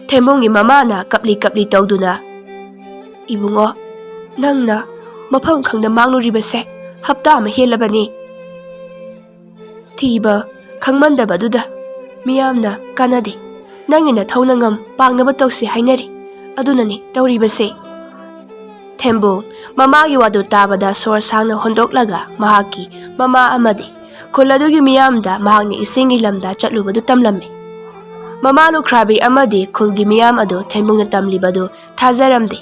ꯊꯦꯝꯕꯨꯡꯒꯤ ꯃꯃꯥꯅ ꯀꯞꯂꯤ ꯀꯞꯂꯤ ꯇꯧꯗꯨꯅ, "ꯏꯕꯨꯡꯉꯣ, ꯅꯪꯅ ꯃꯐꯝ ꯈꯪꯗ ꯃꯥꯡꯂꯨꯔꯤꯕꯁꯦ ꯍꯞꯇꯥ ꯑꯃ ꯍꯦꯜꯂꯕꯅꯤ꯫ ꯊꯤꯕ ꯈꯪꯃꯟꯗꯕꯗꯨꯗ ꯃꯤꯌꯥꯝꯅ ꯀꯥꯟꯅꯗꯦ, ꯅꯪꯒꯤ ꯅꯊꯧ ꯅꯉꯝ ꯄꯥꯡꯅꯕ ꯇꯧꯁꯤ ꯍꯥꯏꯅꯔꯤ, ꯑꯗꯨꯅꯅꯤ ꯇꯧꯔꯤꯕꯁꯦ꯫" ꯊꯦꯝꯕꯨꯡ ꯃꯃꯥꯒꯤ ꯋꯥꯗꯨ ꯇꯥꯕꯗ ꯁꯣꯔ ꯁꯥꯡꯅ ꯍꯣꯟꯗꯣꯛꯂꯒ ꯃꯍꯥꯛꯀꯤ ꯃꯃꯥ ꯑꯃꯗꯤ ꯈꯨꯜ ꯑꯗꯨꯒꯤ ꯃꯤꯌꯥꯝꯗ ꯃꯍꯥꯛꯅ ꯏꯁꯤꯡꯒꯤ ꯂꯝꯗ ꯆꯠꯂꯨꯕꯗꯨ ꯇꯝꯂꯝꯃꯤ꯫ ꯃꯃꯥ ꯂꯨꯈ꯭ꯔꯥꯕꯤ ꯑꯃꯗꯤ ꯈꯨꯜꯒꯤ ꯃꯤꯌꯥꯝ ꯑꯗꯨ ꯊꯦꯝꯕꯨꯡꯅ ꯇꯝꯂꯤꯕꯗꯨ ꯊꯥꯖꯔꯝꯗꯦ꯫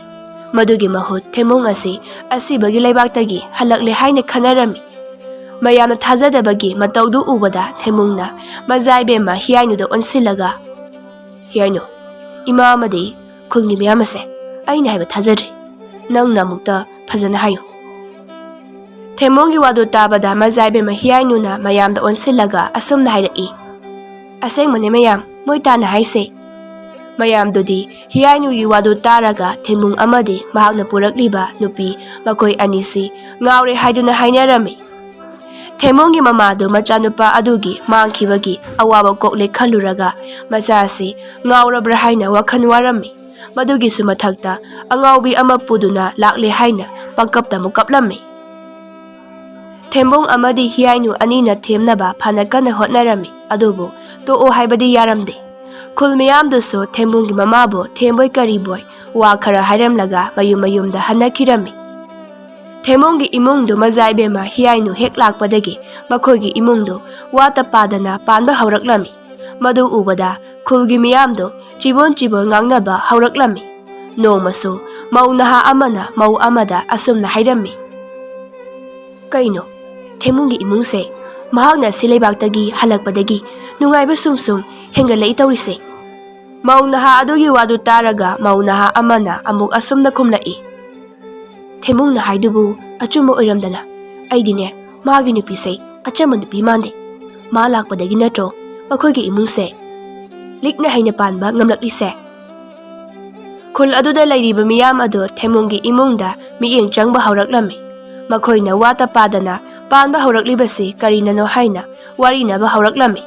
ꯃꯗꯨꯒꯤ ꯃꯍꯨꯠ ꯊꯦꯝꯕꯨꯡ ꯑꯁꯤ ꯑꯁꯤꯕꯒꯤ ꯂꯩꯕꯥꯛꯇꯒꯤ ꯍꯜꯂꯛꯂꯦ ꯍꯥꯏꯅ ꯈꯟꯅꯔꯝꯃꯤ꯫ ꯃꯌꯥꯝꯅ ꯊꯥꯖꯗꯕꯒꯤ ꯃꯇꯧꯗꯨ ꯎꯕꯗ ꯊꯦꯝꯕꯨꯡꯅ ꯃꯖꯥ ꯏꯕꯦꯝꯃ ꯍꯤꯌꯥꯏꯅꯨꯗ ꯑꯣꯟꯁꯤꯜꯂꯒ, "ꯍꯤꯌꯥꯏꯅꯨ, ꯏꯃꯥ ꯑꯃꯗꯤ ꯈꯨꯜꯒꯤ ꯃꯤꯌꯥꯝ ꯑꯁꯦ ꯑꯩꯅ ꯍꯥꯏꯕ ꯊꯥꯖꯗ꯭ꯔꯦ꯫ ꯅꯪꯅ ꯑꯃꯨꯛꯇ ꯐꯖꯅ ꯍꯥꯏꯌꯨ꯫" ꯊꯦꯝꯕꯨꯡꯒꯤ ꯋꯥꯗꯨ ꯇꯥꯕꯗ ꯃꯖꯥ ꯏꯕꯦꯝꯃ ꯍꯤꯌꯥꯏꯅꯨꯅ ꯃꯌꯥꯝꯗ ꯑꯣꯟꯁꯤꯜꯂꯒ ꯑꯁꯨꯝꯅ ꯍꯥꯏꯔꯛꯏ, "ꯑꯁꯦꯡꯕꯅꯦ ꯃꯌꯥꯝ, ꯃꯣꯏ ꯇꯥꯅ ꯍꯥꯏꯁꯦ꯫" ꯃꯌꯥꯝꯗꯨꯗꯤ ꯍꯤꯌꯥꯏꯅꯨꯒꯤ ꯋꯥꯗꯨ ꯇꯥꯔꯒ ꯊꯦꯝꯕꯨꯡ ꯑꯃꯗꯤ ꯃꯍꯥꯛꯅ ꯄꯨꯔꯛꯂꯤꯕ ꯅꯨꯄꯤ, ꯃꯈꯣꯏ ꯑꯅꯤꯁꯤ ꯉꯥꯎꯔꯦ ꯍꯥꯏꯗꯨꯅ ꯍꯥꯏꯅꯔꯝꯃꯤ꯫ ꯊꯦꯝꯕꯨꯡꯒꯤ ꯃꯃꯥꯗꯨ ꯃꯆꯥꯅꯨꯄꯥ ꯑꯗꯨꯒꯤ ꯃꯥꯡꯈꯤꯕꯒꯤ ꯑꯋꯥꯕ ꯀꯣꯛꯂꯦ ꯈꯜꯂꯨꯔꯒ ꯃꯆꯥꯁꯤ ꯉꯥꯎꯔꯕ꯭ꯔꯥ ꯍꯥꯏꯅ ꯋꯥꯈꯜ ꯋꯥꯔꯝꯃꯤ꯫ ꯃꯗꯨꯒꯤꯁꯨ ꯃꯊꯛꯇ ꯑꯉꯥꯎꯕꯤ ꯑꯃ ꯄꯨꯗꯨꯅ ꯂꯥꯛꯂꯦ ꯍꯥꯏꯅ ꯄꯪꯀꯞꯇ ꯑꯃꯨꯛ ꯀꯞꯂꯝꯃꯤ꯫ ꯊꯦꯝꯕꯨꯡ ꯑꯃꯗꯤ ꯍꯤꯌꯥꯏꯅꯨ ꯑꯅꯤꯅ ꯊꯦꯝꯅꯕ ꯐꯅ ꯀꯟꯅ ꯍꯣꯠꯅꯔꯝꯃꯤ, ꯑꯗꯨꯕꯨ ꯇꯣꯛꯑꯣ ꯍꯥꯏꯕꯗꯤ ꯌꯥꯔꯝꯗꯦ꯫ ꯈꯨꯜ ꯃꯤꯌꯥꯝꯗꯨꯁꯨ ꯊꯦꯝꯕꯨꯡꯒꯤ ꯃꯃꯥꯕꯨ ꯊꯦꯝꯕꯣꯏ ꯀꯔꯤꯕꯣꯏ ꯋꯥ ꯈꯔ ꯍꯥꯏꯔꯝꯂꯒ ꯃꯌꯨꯝ ꯃꯌꯨꯝꯗ ꯍꯟꯅꯈꯤꯔꯝꯃꯤ꯫ ꯊꯦꯝꯕꯨꯡꯒꯤ ꯏꯃꯨꯡꯗꯨ ꯃꯖꯥ ꯏꯕꯦꯝꯃ ꯍꯤꯌꯥꯏꯅꯨ ꯍꯦꯛ ꯂꯥꯛꯄꯗꯒꯤ ꯃꯈꯣꯏꯒꯤ ꯏꯃꯨꯡꯗꯨ ꯋꯥꯠꯇ ꯄꯥꯗꯅ ꯄꯥꯟꯕ ꯍꯧꯔꯛꯂꯝꯃꯤ꯫ ꯃꯗꯨ ꯎꯕꯗ ꯈꯨꯜꯒꯤ ꯃꯤꯌꯥꯝꯗꯨ ꯆꯤꯕꯣꯟ ꯆꯤꯕꯣꯟ ꯉꯥꯡꯅꯕ ꯍꯧꯔꯛꯂꯝꯃꯤ꯫ ꯅꯣꯡꯃꯁꯨ ꯃꯧ ꯅꯍꯥ ꯑꯃꯅ ꯃꯧ ꯑꯃꯗ ꯑꯁꯨꯝꯅ ꯍꯥꯏꯔꯝꯃꯤ, "ꯀꯩꯅꯣ, ꯊꯦꯝꯕꯨꯡꯒꯤ ꯏꯃꯨꯡꯁꯦ ꯃꯍꯥꯛꯅ ꯑꯁꯤ ꯂꯩꯕꯥꯛꯇꯒꯤ ꯍꯜꯂꯛꯄꯗꯒꯤ ꯅꯨꯡꯉꯥꯏꯕ ꯁꯨꯝ ꯁꯨꯝ ꯍꯦꯟꯒꯠꯂꯛꯏ ꯇꯧꯔꯤꯁꯦ?" ꯃꯧ ꯅꯍꯥ ꯑꯗꯨꯒꯤ ꯋꯥꯗꯨ ꯇꯥꯔꯒ ꯃꯧ ꯅꯍꯥ ꯑꯃꯅ ꯑꯃꯨꯛ ꯑꯁꯨꯝꯅ ꯈꯨꯝꯂꯛꯏ, "ꯊꯦꯝꯕꯨꯡꯅ ꯍꯥꯏꯗꯨꯕꯨ ꯑꯆꯨꯝꯕ ꯑꯣꯏꯔꯝꯗꯅ? ꯑꯩꯗꯤꯅꯦ, ꯃꯥꯒꯤ ꯅꯨꯄꯤꯁꯦ ꯑꯆꯝꯕ ꯅꯨꯄꯤ ꯃꯥꯟꯗꯦ꯫ ꯃꯥ ꯂꯥꯛꯄꯗꯒꯤ ꯅꯠꯇ꯭ꯔꯣ ꯃꯈꯣꯏꯒꯤ ꯏꯃꯨꯡꯁꯦ ꯂꯤꯛꯅ ꯍꯩꯅ ꯄꯥꯟꯕ ꯉꯝꯂꯛꯂꯤꯁꯦ?" ꯈꯨꯜ ꯑꯗꯨꯗ ꯂꯩꯔꯤꯕ ꯃꯤꯌꯥꯝ ꯑꯗꯨ ꯊꯦꯝꯕꯨꯡꯒꯤ ꯏꯃꯨꯡꯗ ꯃꯤꯠꯌꯦꯡ ꯆꯪꯕ ꯍꯧꯔꯛꯂꯝꯃꯤ꯫ ꯃꯈꯣꯏꯅ ꯋꯥꯠꯇ ꯄꯥꯗꯅ ꯄꯥꯟꯕ ꯍꯧꯔꯛꯂꯤꯕꯁꯤ ꯀꯔꯤꯅꯅꯣ ꯍꯥꯏꯅ ꯋꯥꯔꯤꯅꯕ ꯍꯧꯔꯛꯂꯝꯃꯤ꯫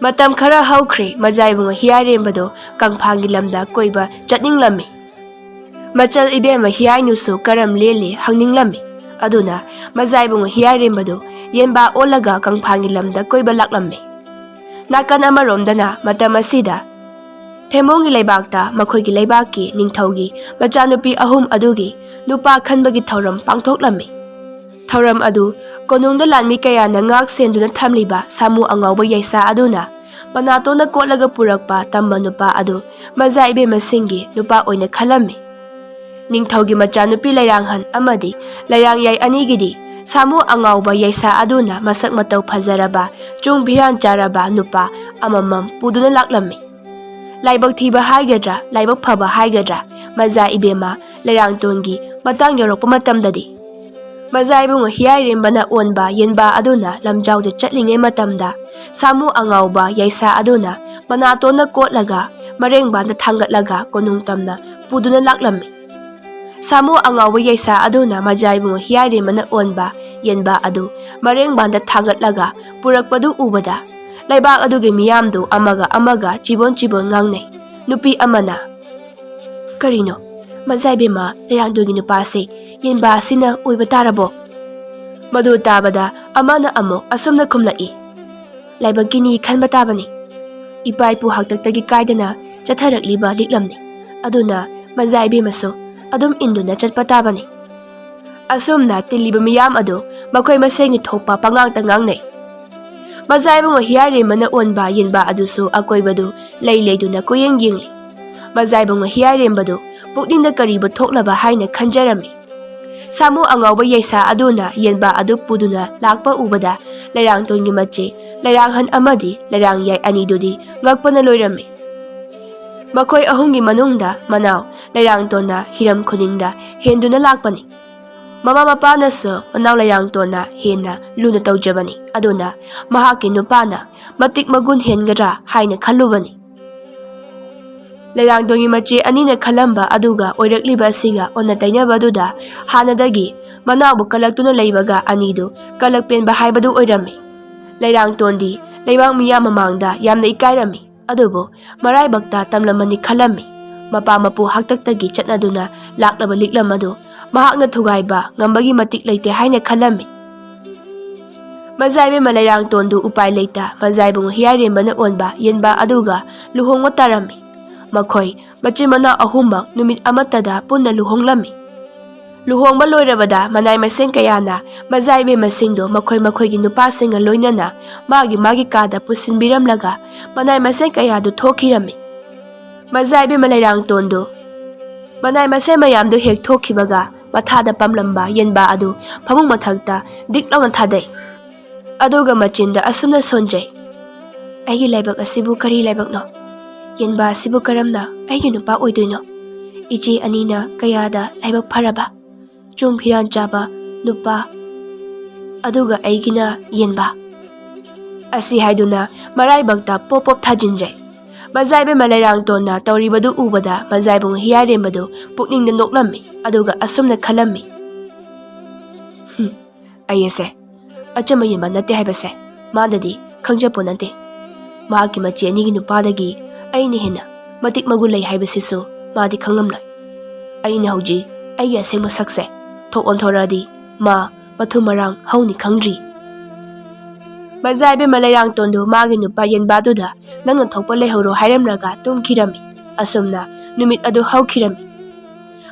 ꯃꯇꯝ ꯈꯔ ꯍꯧꯈ꯭ꯔꯦ, ꯃꯖꯥ ꯏꯕꯨꯡꯉꯣ ꯍꯤꯌꯥꯏꯔꯦꯝꯕꯗꯨ ꯀꯪꯐꯥꯟꯒꯤ ꯂꯝꯗ ꯀꯣꯏꯕ ꯆꯠꯅꯤꯡꯂꯝꯃꯤ꯫ ꯃꯆꯜ ꯏꯕꯦꯝꯃ ꯍꯤꯌꯥꯏꯅꯨꯁꯨ ꯀꯔꯝ ꯂꯦꯜꯂꯤ ꯍꯪꯅꯤꯡꯂꯝꯃꯤ꯫ ꯑꯗꯨꯅ ꯃꯖꯥ ꯏꯕꯨꯡꯉꯣ ꯍꯤꯌꯥꯏꯔꯦꯝꯕꯗꯨ ꯌꯦꯟꯕꯥ ꯑꯣꯜꯂꯒ ꯀꯪꯐꯥꯟꯒꯤ ꯂꯝꯗ ꯀꯣꯏꯕ ꯂꯥꯛꯂꯝꯃꯤ꯫ ꯅꯥꯀꯟ ꯑꯃꯔꯣꯝꯗꯅ ꯃꯇꯝ ꯑꯁꯤꯗ ꯊꯦꯝꯕꯣꯡꯒꯤ ꯂꯩꯕꯥꯛꯇ ꯃꯈꯣꯏꯒꯤ ꯂꯩꯕꯥꯛꯀꯤ ꯅꯤꯡꯊꯧꯒꯤ ꯃꯆꯥꯅꯨꯄꯤ ꯑꯍꯨꯝ ꯑꯗꯨꯒꯤ ꯅꯨꯄꯥ ꯈꯟꯕꯒꯤ ꯊꯧꯔꯝ ꯄꯥꯡꯊꯣꯛꯂꯝꯃꯤ꯫ ꯊꯧꯔꯝ ꯑꯗꯨ ꯀꯣꯅꯨꯡꯗ ꯂꯥꯟꯃꯤ ꯀꯌꯥꯅ ꯉꯥꯛ ꯁꯦꯟꯗꯨꯅ ꯊꯝꯂꯤꯕ ꯁꯥꯃꯨ ꯑꯉꯥꯎꯕ ꯌꯥꯏꯁꯥ ꯑꯗꯨꯅ ꯃꯅꯥꯇꯣꯟꯗ ꯀꯣꯠꯂꯒ ꯄꯨꯔꯛꯄ ꯇꯝꯕ ꯅꯨꯄꯥ ꯑꯗꯨ ꯃꯖꯥ ꯏꯕꯦꯝꯃꯁꯤꯡꯒꯤ ꯅꯨꯄꯥ ꯑꯣꯏꯅ ꯈꯜꯂꯝꯃꯤ꯫ ꯅꯤꯡꯊꯧꯒꯤ ꯃꯆꯥꯅꯨꯄꯤ ꯂꯩꯔꯥꯡꯍꯟ ꯑꯃꯗꯤ ꯂꯩꯔꯥꯡꯌꯥꯏ ꯑꯅꯤꯒꯤꯗꯤ ꯁꯥꯃꯨ ꯑꯉꯥꯎꯕ ꯌꯥꯏꯁꯥ ꯑꯗꯨꯅ ꯃꯁꯛ ꯃꯇꯧ ꯐꯖꯔꯕ, ꯆꯨꯡ ꯐꯤꯔꯥꯟ ꯆꯥꯔꯕ ꯅꯨꯄꯥ ꯑꯃꯃꯝ ꯄꯨꯗꯨꯅ ꯂꯥꯛꯂꯝꯃꯤ꯫ ꯂꯥꯏꯕꯛ ꯊꯤꯕ ꯍꯥꯏꯒꯗ꯭ꯔꯥ, ꯂꯥꯏꯕꯛ ꯐꯕ ꯍꯥꯏꯒꯗ꯭ꯔꯥ, ꯃꯖꯥ ꯏꯕꯦꯝꯃ ꯂꯩꯔꯥꯡꯇꯣꯟꯒꯤ ꯃꯇꯥꯡ ꯌꯧꯔꯛꯄ ꯃꯇꯝꯗꯗꯤ, ꯃꯖꯥ ꯏꯕꯨꯡꯉꯣ ꯍꯤꯌꯥꯏꯔꯦꯝꯕꯅ ꯑꯣꯟꯕ ꯌꯦꯟꯕꯥ ꯑꯗꯨꯅ ꯂꯝꯖꯥꯎꯗ ꯆꯠꯂꯤꯉꯩ ꯃꯇꯝꯗ, ꯁꯥꯃꯨ ꯑꯉꯥꯎꯕ ꯌꯥꯏꯁꯥ ꯑꯗꯨꯅ ꯃꯅꯥꯇꯣꯟꯅ ꯀꯣꯠꯂꯒ, ꯃꯔꯦꯡꯕꯥꯟꯗ ꯊꯥꯡꯒꯠꯂꯒ ꯀꯣꯅꯨꯡ ꯇꯝꯅ ꯄꯨꯗꯨꯅ ꯂꯥꯛꯂꯝꯃꯤ꯫ ꯁꯥꯃꯨ ꯑꯉꯥꯎꯕ ꯌꯥꯏꯁꯥ ꯑꯗꯨꯅ ꯃꯖꯥ ꯏꯕꯨꯡꯉꯣ ꯍꯤꯌꯥꯏꯔꯦꯝꯕꯅ ꯑꯣꯟꯕ ꯌꯦꯟꯕꯥ ꯑꯗꯨ ꯃꯔꯦꯡꯕꯥꯟꯗ ꯊꯥꯡꯒꯠꯂꯒ ꯄꯨꯔꯛꯄꯗꯨ ꯎꯕꯗ, ꯂꯩꯕꯥꯛ ꯑꯗꯨꯒꯤ ꯃꯤꯌꯥꯝꯗꯨ ꯑꯃꯒ ꯑꯃꯒ ꯆꯤꯕꯣꯟ ꯆꯤꯕꯣꯟ ꯉꯥꯡꯅꯩ꯫ ꯅꯨꯄꯤ ꯑꯃꯅ, "ꯀꯔꯤꯅꯣ, ꯃꯖꯥ ꯏꯕꯦꯝꯃ ꯂꯩꯔꯥꯡꯗꯣꯏꯒꯤ ꯅꯨꯄꯥꯁꯦ ꯌꯦꯟꯕꯥ ꯑꯁꯤꯅ ꯑꯣꯏꯕ ꯇꯥꯔꯕꯣ?" ꯃꯗꯨ ꯇꯥꯕꯗ ꯑꯃꯅ ꯑꯃꯨꯛ ꯑꯁꯨꯝꯅ ꯈꯨꯝꯂꯛꯏ, "ꯂꯥꯏꯕꯛꯀꯤꯅꯤ ꯈꯟꯕ ꯇꯥꯕꯅꯤ꯫ ꯏꯄꯥ ꯏꯄꯨ ꯍꯥꯛꯇꯛꯇꯒꯤ ꯀꯥꯏꯗꯅ ꯆꯠꯊꯔꯛꯂꯤꯕ ꯂꯤꯛꯂꯝꯅꯤ꯫ ꯑꯗꯨꯅ ꯃꯖꯥ ꯏꯕꯦꯝꯃꯁꯨ ꯑꯗꯨꯝ ꯏꯟꯗꯨꯅ ꯆꯠꯄ ꯇꯥꯕꯅꯤ꯫" ꯑꯁꯨꯝꯅ ꯇꯤꯜꯂꯤꯕ ꯃꯤꯌꯥꯝ ꯑꯗꯨ ꯃꯈꯣꯏ ꯃꯁꯦꯟꯒꯤ ꯊꯣꯛꯄ ꯄꯉꯥꯡꯇ ꯉꯥꯡꯅꯩ꯫ ꯃꯖꯥ ꯏꯕꯨꯡꯉꯣ ꯍꯤꯌꯥꯏꯔꯦꯝꯕꯅ ꯑꯣꯟꯕ ꯌꯦꯟꯕꯥ ꯑꯗꯨꯁꯨ ꯑꯀꯣꯏꯕꯗꯨ ꯂꯩ ꯂꯩꯗꯨꯅ ꯀꯣꯏꯌꯦꯡ ꯌꯦꯡꯂꯤ꯫ ꯃꯖꯥ ꯏꯕꯨꯡꯉꯣ ꯍꯤꯌꯥꯏꯔꯦꯝꯕꯗꯨ ꯄꯨꯛꯅꯤꯡꯗ ꯀꯔꯤꯕꯨ ꯊꯣꯛꯂꯕ ꯍꯥꯏꯅ ꯈꯟꯖꯔꯝꯃꯤ꯫ ꯁꯥꯃꯨ ꯑꯉꯥꯎꯕ ꯌꯥꯏꯁꯥ ꯑꯗꯨꯅ ꯌꯦꯟꯕꯥ ꯑꯗꯨ ꯄꯨꯗꯨꯅ ꯂꯥꯛꯄ ꯎꯕꯗ, ꯂꯩꯔꯥꯡꯇꯣꯟꯒꯤ ꯃꯆꯦ ꯂꯩꯔꯥꯡꯍꯟ ꯑꯃꯗꯤ ꯂꯩꯔꯥꯡꯌꯥꯏ ꯑꯅꯤꯗꯨꯗꯤ ꯉꯛꯄꯅ ꯂꯣꯏꯔꯝꯃꯤ꯫ ꯃꯈꯣꯏ ꯑꯍꯨꯝꯒꯤ ꯃꯅꯨꯡꯗ ꯃꯅꯥꯎ ꯂꯩꯔꯥꯡꯇꯣꯟꯅ ꯍꯤꯔꯝ ꯈꯨꯅꯤꯡꯗ ꯍꯦꯟꯗꯨꯅ ꯂꯥꯛꯄꯅꯤ꯫ ꯃꯃꯥ ꯃꯄꯥꯅꯁꯨ ꯃꯅꯥꯎ ꯂꯩꯔꯥꯡꯇꯣꯟꯅ ꯍꯦꯟꯅ ꯂꯨꯅ ꯇꯧꯖꯕꯅꯤ꯫ ꯑꯗꯨꯅ ꯃꯍꯥꯛꯀꯤ ꯅꯨꯄꯥꯅ ꯃꯇꯤꯛ ꯃꯒꯨꯟ ꯍꯦꯟꯒꯗ꯭ꯔꯥ ꯍꯥꯏꯅ ꯈꯜꯂꯨꯕꯅꯤ꯫ ꯂꯩꯔꯥꯡꯗꯣꯡꯒꯤ ꯃꯆꯦ ꯑꯅꯤꯅ ꯈꯜꯂꯝꯕ ꯑꯗꯨꯒ ꯑꯣꯏꯔꯛꯂꯤꯕ ꯑꯁꯤꯒ ꯑꯣꯟꯅ ꯇꯩꯅꯕꯗꯨꯗ, ꯍꯥꯟꯅꯗꯒꯤ ꯃꯅꯥꯎꯕꯨ ꯀꯜꯂꯛꯇꯨꯅ ꯂꯩꯕꯒ ꯑꯅꯤꯗꯨ ꯀꯜꯂꯛ ꯄꯦꯟꯕ ꯍꯥꯏꯕꯗꯨ ꯑꯣꯏꯔꯝꯃꯤ꯫ ꯂꯩꯔꯥꯡꯇꯣꯟꯗꯤ ꯂꯩꯕꯥꯛ ꯃꯤꯌꯥꯝ ꯃꯃꯥꯡꯗ ꯌꯥꯝꯅ ꯏꯀꯥꯏꯔꯝꯃꯤ꯫ ꯑꯗꯨꯕꯨ ꯃꯔꯥꯏꯕꯛꯇ ꯇꯝꯂꯝꯃꯅꯤ ꯈꯜꯂꯝꯃꯤ꯫ ꯃꯄꯥ ꯃꯄꯨ ꯍꯥꯛꯇꯛꯇꯒꯤ ꯆꯠꯅꯗꯨꯅ ꯂꯥꯛꯂꯕ ꯂꯤꯛꯂꯝ ꯑꯗꯨ ꯃꯍꯥꯛꯅ ꯊꯨꯒꯥꯏꯕ ꯉꯝꯕꯒꯤ ꯃꯇꯤꯛ ꯂꯩꯇꯦ ꯍꯥꯏꯅ ꯈꯜꯂꯝꯃꯤ꯫ ꯃꯖꯥ ꯏꯕꯦꯝꯃ ꯂꯩꯔꯥꯡꯇꯣꯟꯗꯨ ꯎꯄꯥꯏ ꯂꯩꯇ ꯃꯖꯥ ꯏꯕꯨꯡꯉꯣ ꯍꯤꯌꯥꯏꯔꯦꯝꯕꯅ ꯑꯣꯟꯕ ꯌꯦꯟꯕꯥ ꯑꯗꯨꯒ ꯂꯨꯍꯣꯡꯕ ꯇꯥꯔꯝꯃꯤ꯫ ꯃꯈꯣꯏ ꯃꯆꯤꯟ ꯃꯅꯥꯎ ꯑꯍꯨꯝꯃꯛ ꯅꯨꯃꯤꯠ ꯑꯃꯠꯇꯗ ꯄꯨꯟꯅ ꯂꯨꯍꯣꯡꯂꯝꯃꯤ꯫ ꯂꯨꯍꯣꯡꯕ ꯂꯣꯏꯔꯕꯗ ꯃꯅꯥꯏ ꯃꯁꯦꯟ ꯀꯌꯥꯅ ꯃꯖꯥ ꯏꯕꯦꯝꯃꯁꯤꯡꯗꯨ ꯃꯈꯣꯏ ꯃꯈꯣꯏꯒꯤ ꯅꯨꯄꯥꯁꯤꯡꯒ ꯂꯣꯏꯅꯅ ꯃꯥꯒꯤ ꯃꯥꯒꯤ ꯀꯥꯗ ꯄꯨꯁꯤꯟꯕꯤꯔꯝꯂꯒ ꯃꯅꯥꯏ ꯃꯁꯦꯟ ꯀꯌꯥꯗꯨ ꯊꯣꯛꯈꯤꯔꯝꯃꯤ꯫ ꯃꯖꯥ ꯏꯕꯦꯝꯃ ꯂꯩꯔꯥꯡꯇꯣꯟꯗꯨ ꯃꯅꯥꯏ ꯃꯁꯦꯟ ꯃꯌꯥꯝꯗꯨ ꯍꯦꯛ ꯊꯣꯛꯈꯤꯕꯒ ꯃꯊꯥꯗ ꯄꯝꯂꯝꯕ ꯌꯦꯟꯕꯥ ꯑꯗꯨ ꯐꯃꯨꯡ ꯃꯊꯛꯇ ꯗꯤꯛ ꯂꯥꯎꯅ ꯊꯥꯗꯩ꯫ ꯑꯗꯨꯒ ꯃꯆꯤꯟꯗ ꯑꯁꯨꯝꯅ ꯁꯣꯟꯖꯩ, "ꯑꯩꯒꯤ ꯂꯥꯏꯕꯛ ꯑꯁꯤꯕꯨ ꯀꯔꯤ ꯂꯥꯏꯕꯛꯅꯣ? ꯌꯦꯟꯕꯥ ꯑꯁꯤꯕꯨ ꯀꯔꯝꯅ ꯑꯩꯒꯤ ꯅꯨꯄꯥ ꯑꯣꯏꯗꯣꯏꯅꯣ? ꯏꯆꯦ ꯑꯅꯤꯅ ꯀꯌꯥꯗ ꯂꯥꯏꯕꯛ ꯐꯔꯕ, ꯆꯣꯡ ꯐꯤꯔꯥꯟ ꯆꯥꯕ ꯅꯨꯄꯥ, ꯑꯗꯨꯒ ꯑꯩꯒꯤꯅ ꯌꯦꯟꯕꯥ"꯫ ꯑꯁꯤ ꯍꯥꯏꯗꯨꯅ ꯃꯔꯥꯏꯕꯛꯇ ꯄꯣꯞ ꯄꯣꯞ ꯊꯥꯖꯤꯟꯖꯩ꯫ ꯃꯖꯥ ꯏꯕꯦꯝꯃ ꯂꯩꯔꯥꯡꯇꯣꯟꯅ ꯇꯧꯔꯤꯕꯗꯨ ꯎꯕꯗ ꯃꯖꯥ ꯏꯕꯨꯡ ꯍꯤꯌꯥꯏꯔꯦꯝꯕꯗꯨ ꯄꯨꯛꯅꯤꯡꯗ ꯅꯣꯛꯂꯝꯃꯤ, ꯑꯗꯨꯒ ꯑꯁꯨꯝꯅ ꯈꯜꯂꯝꯃꯤ, "ꯍꯨꯝ, ꯑꯩ ꯑꯁꯦ ꯑꯆꯝꯕ ꯌꯦꯟꯕꯥ ꯅꯠꯇꯦ ꯍꯥꯏꯕꯁꯦ ꯃꯥꯗꯗꯤ ꯈꯪꯖꯄꯣꯠ ꯅꯠꯇꯦ꯫ ꯃꯍꯥꯛꯀꯤ ꯃꯆꯦ ꯑꯅꯤꯒꯤ ꯅꯨꯄꯥꯗꯒꯤ ꯑꯩꯅ ꯍꯦꯟꯅ ꯃꯇꯤꯛ ꯃꯒꯨꯟ ꯂꯩ ꯍꯥꯏꯕꯁꯤꯁꯨ ꯃꯥꯗꯤ ꯈꯪꯂꯝꯂꯣꯏ꯫ ꯑꯩꯅ ꯍꯧꯖꯤꯛ ꯑꯩꯒꯤ ꯑꯁꯦꯡꯕ ꯁꯛꯁꯦ ꯊꯣꯛ ꯑꯣꯟꯊꯣꯔꯛꯑꯗꯤ ꯃꯥ ꯃꯊꯨꯝ ꯃꯔꯥꯡ ꯍꯧꯅꯤ ꯈꯪꯗ꯭ꯔꯤ"꯫ ꯃꯖꯥ ꯏꯕꯦꯝꯃ ꯂꯩꯔꯥꯡꯇꯣꯟꯗꯨ ꯃꯥꯒꯤ ꯅꯨꯄꯥ ꯌꯦꯟꯕꯥꯗꯨꯗ "ꯅꯪꯅ ꯊꯣꯛꯄ ꯂꯩꯍꯧꯔꯣ" ꯍꯥꯏꯔꯝꯂꯒ ꯇꯨꯝꯈꯤꯔꯝꯃꯤ꯫ ꯑꯁꯨꯝꯅ ꯅꯨꯃꯤꯠ ꯑꯗꯨ ꯍꯧꯈꯤꯔꯝꯃꯤ꯫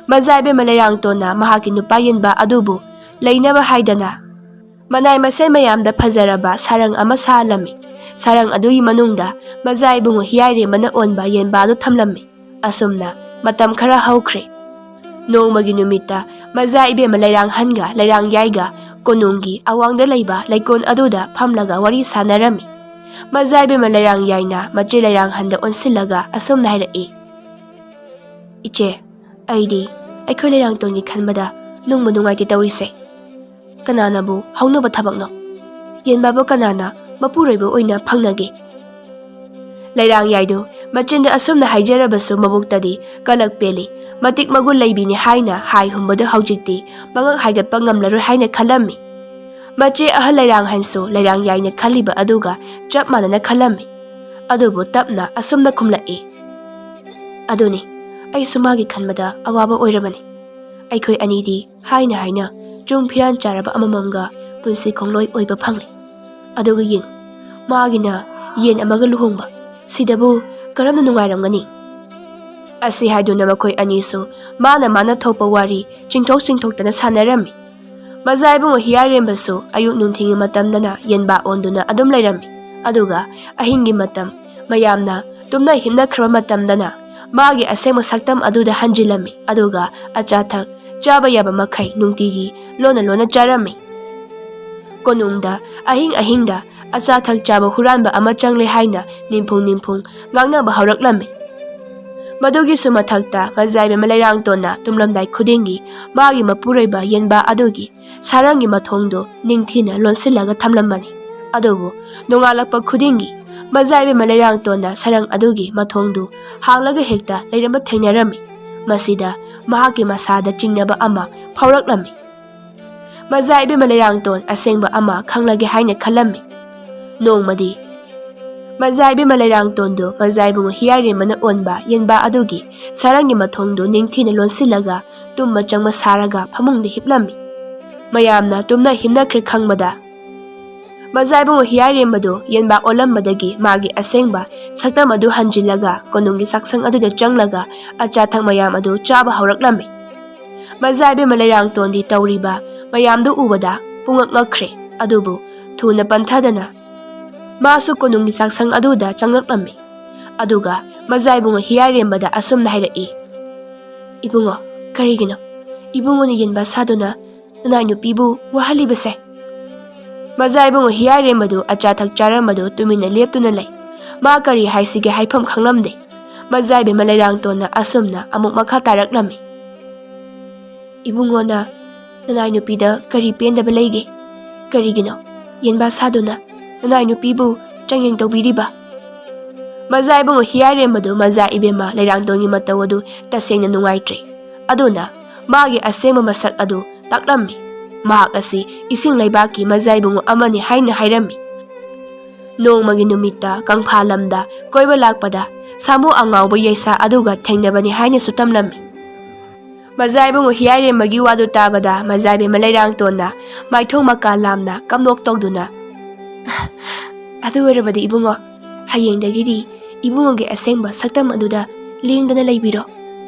ꯃꯖꯥ ꯏꯕꯦꯝꯃ ꯂꯩꯔꯥꯡꯇꯣꯟꯅ ꯃꯍꯥꯛꯀꯤ ꯅꯨꯄꯥ ꯌꯦꯟꯕꯥ ꯑꯗꯨꯕꯨ ꯂꯩꯅꯕ ꯍꯥꯏꯗꯅ ꯃꯅꯥꯏ ꯃꯁꯤꯟ ꯃꯌꯥꯝꯗ ꯐꯖꯔꯕ ꯁꯥꯔꯪ ꯑꯃ ꯁꯥꯍꯜꯂꯝꯃꯤ꯫ ꯁꯥꯔꯪ ꯑꯗꯨꯒꯤ ꯃꯅꯨꯡꯗ ꯃꯖꯥ ꯏꯕꯨꯡꯉꯣ ꯍꯤꯌꯥꯏꯔꯦꯝꯕꯅ ꯑꯣꯟꯕ ꯌꯦꯟꯕꯥꯗꯨ ꯊꯝꯂꯝꯃꯤ꯫ ꯑꯁꯨꯝꯅ ꯃꯇꯝ ꯈꯔ ꯍꯧꯈ꯭ꯔꯦ꯫ ꯅꯣꯡꯃꯒꯤ ꯅꯨꯃꯤꯠꯇ ꯃꯖꯥ ꯏꯕꯦꯝꯃ ꯂꯩꯔꯥꯡꯍꯟꯒ ꯂꯩꯔꯥꯡꯌꯥꯏꯒ ꯀꯣꯅꯨꯡꯒꯤ ꯑꯋꯥꯡꯗ ꯂꯩꯕ ꯂꯩꯀꯣꯜ ꯑꯗꯨꯗ ꯐꯝꯂꯒ ꯋꯥꯔꯤ ꯁꯥꯟꯅꯔꯝꯃꯤ꯫ ꯃꯖꯥ ꯏꯕꯦꯝꯃ ꯂꯩꯔꯥꯡꯌꯥꯏꯅ ꯃꯆꯦ ꯂꯩꯔꯥꯡꯍꯟꯗ ꯑꯣꯟꯁꯤꯜꯂꯒ ꯑꯁꯨꯝꯅ ꯍꯥꯏꯔꯛꯏ, "ꯏꯆꯦ, ꯑꯩꯗꯤ ꯑꯩꯈꯣꯏ ꯂꯩꯔꯥꯡꯇꯣꯟꯒꯤ ꯈꯟꯕꯗ ꯅꯨꯡꯕꯨ ꯅꯨꯡꯉꯥꯏꯇꯦ ꯇꯧꯔꯤꯁꯦ꯫ ꯀꯅꯥꯅꯕꯨ ꯍꯧꯅꯕ ꯊꯕꯛꯅꯣ? ꯌꯦꯟꯕꯥꯕꯨ ꯀꯅꯥꯅ ꯃꯄꯨꯔꯣꯏꯕ ꯑꯣꯏꯅ ꯐꯪꯅꯒꯦ?" ꯂꯩꯔꯥꯡꯌꯥꯏꯗꯨ ꯃꯆꯤꯟꯗ ꯑꯁꯨꯝꯅ ꯍꯥꯏꯖꯔꯕꯁꯨ ꯃꯕꯨꯛꯇꯗꯤ ꯀꯂꯛ ꯄꯦꯜꯂꯤ꯫ ꯃꯇꯤꯛ ꯃꯒꯨꯟ ꯂꯩꯕꯤꯅꯤ ꯍꯥꯏꯅ ꯍꯥꯏ ꯍꯨꯝꯕꯗꯨ ꯍꯧꯖꯤꯛꯇꯤ ꯃꯉꯛ ꯍꯥꯏꯒꯠꯄ ꯉꯝꯂꯔꯣꯏ ꯍꯥꯏꯅ ꯈꯜꯂꯝꯃꯤ꯫ ꯃꯆꯦ ꯑꯍꯜ ꯂꯩꯔꯥꯡꯍꯟꯁꯨ ꯂꯩꯔꯥꯡꯌꯥꯏꯅ ꯈꯜꯂꯤꯕ ꯑꯗꯨꯒ ꯆꯞ ꯃꯥꯟꯅꯅ ꯈꯜꯂꯝꯃꯤ꯫ ꯑꯗꯨꯕꯨ ꯇꯞꯅ ꯑꯁꯨꯝꯅ ꯈꯨꯝꯂꯛꯏ, "ꯑꯗꯨꯅꯤ, ꯑꯩꯁꯨ ꯃꯥꯒꯤ ꯈꯟꯕꯗ ꯑꯋꯥꯕ ꯑꯣꯏꯔꯕꯅꯤ꯫ ꯑꯩꯈꯣꯏ ꯑꯅꯤꯗꯤ ꯍꯥꯏꯅ ꯍꯥꯏꯅ ꯆꯣꯡ ꯐꯤꯔꯥꯟ ꯆꯥꯔꯕ ꯑꯃꯃꯝꯒ ꯄꯨꯟꯁꯤ ꯈꯣꯡꯂꯣꯏ ꯑꯣꯏꯕ ꯐꯪꯂꯦ꯫ ꯑꯗꯨꯒ ꯌꯦꯡ, ꯃꯥꯒꯤꯅ ꯌꯦꯟ ꯑꯃꯒ ꯂꯨꯍꯣꯡꯕ, ꯁꯤꯗꯕꯨ ꯀꯔꯝꯅ ꯅꯨꯡꯉꯥꯏꯔꯝꯒꯅꯤ?" ꯑꯁꯤ ꯍꯥꯏꯗꯨꯅ ꯃꯈꯣꯏ ꯑꯅꯤꯁꯨ ꯃꯥꯅ ꯃꯥꯅ ꯊꯣꯛꯄ ꯋꯥꯔꯤ ꯆꯤꯡꯊꯣꯛ ꯆꯤꯡꯊꯣꯛꯇꯅ ꯁꯥꯟꯅꯔꯝꯃꯤ꯫ ꯃꯖꯥ ꯏꯕꯨꯡꯉꯣ ꯍꯤꯌꯥꯏꯔꯦꯝꯕꯁꯨ ꯑꯌꯨꯛ ꯅꯨꯡꯊꯤꯜꯒꯤ ꯃꯇꯝꯗꯅ ꯌꯦꯟꯕꯥ ꯑꯣꯟꯗꯨꯅ ꯑꯗꯨꯝ ꯂꯩꯔꯝꯃꯤ꯫ ꯑꯗꯨꯒ ꯑꯍꯤꯡꯒꯤ ꯃꯇꯝ, ꯃꯌꯥꯝꯅ ꯇꯨꯝꯅ ꯍꯤꯞꯅꯈ꯭ꯔꯕ ꯃꯇꯝꯗꯅ ꯃꯥꯒꯤ ꯑꯁꯦꯡꯕ ꯁꯛꯇꯝ ꯑꯗꯨꯗ ꯍꯟꯖꯤꯜꯂꯝꯃꯤ, ꯑꯗꯨꯒ ꯑꯆꯥ ꯑꯊꯛ ꯆꯥꯕ ꯌꯥꯕ ꯃꯈꯩ ꯅꯨꯡꯇꯤꯒꯤ ꯂꯣꯟꯅ ꯂꯣꯟꯅ ꯆꯥꯔꯝꯃꯤ꯫ ꯀꯣꯅꯨꯡꯗ ꯑꯍꯤꯡ ꯑꯍꯤꯡꯗ ꯑꯆꯥ ꯑꯊꯛ ꯆꯥꯕ ꯍꯨꯔꯥꯟꯕ ꯑꯃ ꯆꯪꯂꯦ ꯍꯥꯏꯅ ꯅꯤꯝꯐꯨꯡ ꯅꯤꯝꯐꯨꯡ ꯉꯥꯡꯅꯕ ꯍꯧꯔꯛꯂꯝꯃꯤ꯫ ꯃꯗꯨꯒꯤꯁꯨ ꯃꯊꯛꯇ ꯃꯖꯥ ꯏꯕꯦꯝꯃ ꯂꯩꯔꯥꯡꯇꯣꯟꯅ ꯇꯨꯝꯂꯝꯗꯥꯏ ꯈꯨꯗꯤꯡꯒꯤ ꯃꯥꯒꯤ ꯃꯄꯨꯔꯣꯏꯕ ꯌꯦꯟꯕꯥ ꯑꯗꯨꯒꯤ ꯁꯥꯔꯪꯒꯤ ꯃꯊꯣꯡꯗꯨ ꯅꯤꯡꯊꯤꯅ ꯂꯣꯟꯁꯤꯜꯂꯒ ꯊꯝꯂꯝꯕꯅꯤ꯫ ꯑꯗꯨꯕꯨ ꯅꯣꯡꯉꯥꯜꯂꯛꯄ ꯈꯨꯗꯤꯡꯒꯤ ꯃꯖꯥ ꯏꯕꯦꯝꯃ ꯂꯩꯔꯥꯡꯇꯣꯟꯅ ꯁꯥꯔꯪ ꯑꯗꯨꯒꯤ ꯃꯊꯣꯡꯗꯨ ꯍꯥꯡꯂꯒ ꯍꯦꯛꯇ ꯂꯩꯔꯝꯕ ꯊꯦꯡꯅꯔꯝꯃꯤ꯫ ꯃꯁꯤꯗ ꯃꯍꯥꯛꯀꯤ ꯃꯁꯥꯗ ꯆꯤꯡꯅꯕ ꯑꯃ ꯐꯥꯎꯔꯛꯂꯝꯃꯤ꯫ ꯃꯖꯥ ꯏꯕꯦꯝꯃ ꯂꯩꯔꯥꯡꯇꯣꯟ ꯑꯁꯦꯡꯕ ꯑꯃ ꯈꯪꯂꯒꯦ ꯍꯥꯏꯅ ꯈꯜꯂꯝꯃꯤ꯫ ꯅꯣꯡꯃꯗꯤ ꯃꯖꯥ ꯏꯕꯦꯝꯃ ꯂꯩꯔꯥꯡꯇꯣꯟꯗꯨ ꯃꯖꯥ ꯏꯕꯨꯡꯉꯣ ꯍꯤꯌꯥꯏꯔꯦꯝꯕꯅ ꯑꯣꯟꯕ ꯌꯦꯟꯕꯥ ꯑꯗꯨꯒꯤ ꯁꯥꯔꯪꯒꯤ ꯃꯊꯣꯡꯗꯨ ꯅꯤꯡꯊꯤꯅ ꯂꯣꯟꯁꯤꯜꯂꯒ ꯇꯨꯝꯕ ꯆꯪꯕ ꯁꯥꯔꯒ ꯐꯃꯨꯡꯗ ꯍꯤꯞꯂꯝꯃꯤ꯫ ꯃꯌꯥꯝꯅ ꯇꯨꯝꯅ ꯍꯤꯞꯅꯈ꯭ꯔꯦ ꯈꯪꯕꯗ, ꯃꯖꯥ ꯏꯕꯨꯡꯉꯣ ꯍꯤꯌꯥꯏꯔꯦꯝꯕꯗꯨ ꯌꯦꯟꯕꯥ ꯑꯣꯜꯂꯝꯕꯗꯒꯤ ꯃꯥꯒꯤ ꯑꯁꯦꯡꯕ ꯁꯛꯇꯝ ꯑꯗꯨ ꯍꯟꯖꯤꯜꯂꯒ ꯀꯣꯅꯨꯡꯒꯤ ꯆꯥꯛꯁꯪ ꯑꯗꯨꯗ ꯆꯪꯂꯒ ꯑꯆꯥ ꯑꯊꯛ ꯃꯌꯥꯝ ꯑꯗꯨ ꯆꯥꯕ ꯍꯧꯔꯛꯂꯝꯃꯤ꯫ ꯃꯖꯥ ꯏꯕꯦꯝꯃ ꯂꯩꯔꯥꯡꯇꯣꯟꯗꯤ ꯇꯧꯔꯤꯕ ꯃꯌꯥꯝꯗꯨ ꯎꯕꯗ ꯄꯨꯡꯉꯛ ꯉꯛꯈ꯭ꯔꯦ꯫ ꯑꯗꯨꯕꯨ ꯊꯨꯅ ꯄꯟꯊꯗꯅ ꯃꯥꯁꯨ ꯀꯣꯅꯨꯡꯒꯤ ꯆꯥꯛꯁꯪ ꯑꯗꯨꯗ ꯆꯪꯂꯛꯂꯝꯃꯤ꯫ ꯑꯗꯨꯒ ꯃꯖꯥ ꯏꯕꯨꯡꯉꯣ ꯍꯤꯌꯥꯏꯔꯦꯝꯕꯗ ꯑꯁꯨꯝꯅ ꯍꯥꯏꯔꯛꯏ, "ꯏꯕꯨꯡꯉꯣ, ꯀꯔꯤꯒꯤꯅꯣ ꯏꯕꯨꯡꯉꯣꯅ ꯌꯦꯟꯕꯥ ꯁꯥꯗꯨꯅ ꯅꯅꯥꯏ ꯅꯨꯄꯤꯕꯨ ꯋꯥꯍꯜꯂꯤꯕꯁꯦ?" ꯃꯖꯥ ꯏꯕꯨꯡꯉꯣ ꯍꯤꯌꯥꯏꯔꯦꯝꯕꯗꯨ ꯑꯆꯥ ꯑꯊꯛ ꯆꯥꯔꯝꯕꯗꯨ ꯇꯨꯃꯤꯟꯅ ꯂꯦꯞꯇꯨꯅ ꯂꯩ꯫ ꯃꯥ ꯀꯔꯤ ꯍꯥꯏꯁꯤꯒꯦ ꯍꯥꯏꯐꯝ ꯈꯪꯂꯝꯗꯦ꯫ ꯃꯖꯥ ꯏꯕꯦꯝꯃ ꯂꯩꯔꯥꯡꯇꯣꯟꯅ ꯑꯁꯨꯝꯅ ꯑꯃꯨꯛ ꯃꯈꯥ ꯇꯥꯔꯛꯂꯝꯃꯤ, "ꯏꯕꯨꯡꯉꯣꯅ ꯅꯅꯥꯏ ꯅꯨꯄꯤꯗ ꯀꯔꯤ ꯄꯦꯟꯗꯕ ꯂꯩꯒꯦ? ꯀꯔꯤꯒꯤꯅꯣ ꯌꯦꯟꯕꯥ ꯁꯥꯗꯨꯅ ꯅꯅꯥꯏ ꯅꯨꯄꯤꯕꯨ ꯆꯥꯡꯌꯦꯡ ꯇꯧꯕꯤꯔꯤꯕ?" ꯃꯖꯥ ꯏꯕꯨꯡꯉꯣ ꯍꯤꯌꯥꯏꯔꯦꯝꯕꯗꯨ ꯃꯖꯥ ꯏꯕꯦꯝꯃ ꯂꯩꯔꯥꯡꯇꯣꯟꯒꯤ ꯃꯇꯧ ꯑꯗꯨ ꯇꯁꯦꯡꯅ ꯅꯨꯡꯉꯥꯏꯇ꯭ꯔꯦ꯫ ꯑꯗꯨꯅ ꯃꯥꯒꯤ ꯑꯁꯦꯡꯕ ꯃꯁꯛ ꯑꯗꯨ ꯇꯥꯛꯂꯝꯃꯤ꯫ ꯃꯍꯥꯛ ꯑꯁꯤ ꯏꯁꯤꯡ ꯂꯩꯕꯥꯛꯀꯤ ꯃꯖꯥ ꯏꯕꯨꯡꯉꯣ ꯑꯃꯅꯤ ꯍꯥꯏꯅ ꯍꯥꯏꯔꯝꯃꯤ꯫ ꯅꯣꯡꯃꯒꯤ ꯅꯨꯃꯤꯠꯇ ꯀꯪꯐꯥ ꯂꯝꯗ ꯀꯣꯏꯕ ꯂꯥꯛꯄꯗ ꯁꯥꯃꯨ ꯑꯉꯥꯎꯕ ꯌꯩꯁꯥ ꯑꯗꯨꯒ ꯊꯦꯡꯅꯕꯅꯤ ꯍꯥꯏꯅꯁꯨ ꯇꯝꯂꯝꯃꯤ꯫ ꯃꯖꯥ ꯏꯕꯨꯡꯉꯣ ꯍꯤꯌꯥꯏꯔꯦꯝꯕꯒꯤ ꯋꯥꯗꯨ ꯇꯥꯕꯗ ꯃꯖꯥ ꯏꯕꯦꯝꯃ ꯂꯩꯔꯥꯡꯇꯣꯟꯅ ꯃꯥꯏꯊꯣꯡ ꯃꯀꯥ ꯂꯥꯝꯅ ꯀꯝꯂꯣꯛ ꯇꯧꯗꯨꯅ, "ꯑꯗꯨ ꯑꯣꯏꯔꯕꯗꯤ ꯏꯕꯨꯡꯉꯣ, ꯍꯌꯦꯡꯗꯒꯤꯗꯤ ꯏꯕꯨꯡꯉꯣꯒꯤ ꯑꯁꯦꯡꯕ ꯁꯛꯇꯝ ꯑꯗꯨꯗ ꯂꯦꯡꯗꯅ ꯂꯩꯕꯤꯔꯣ꯫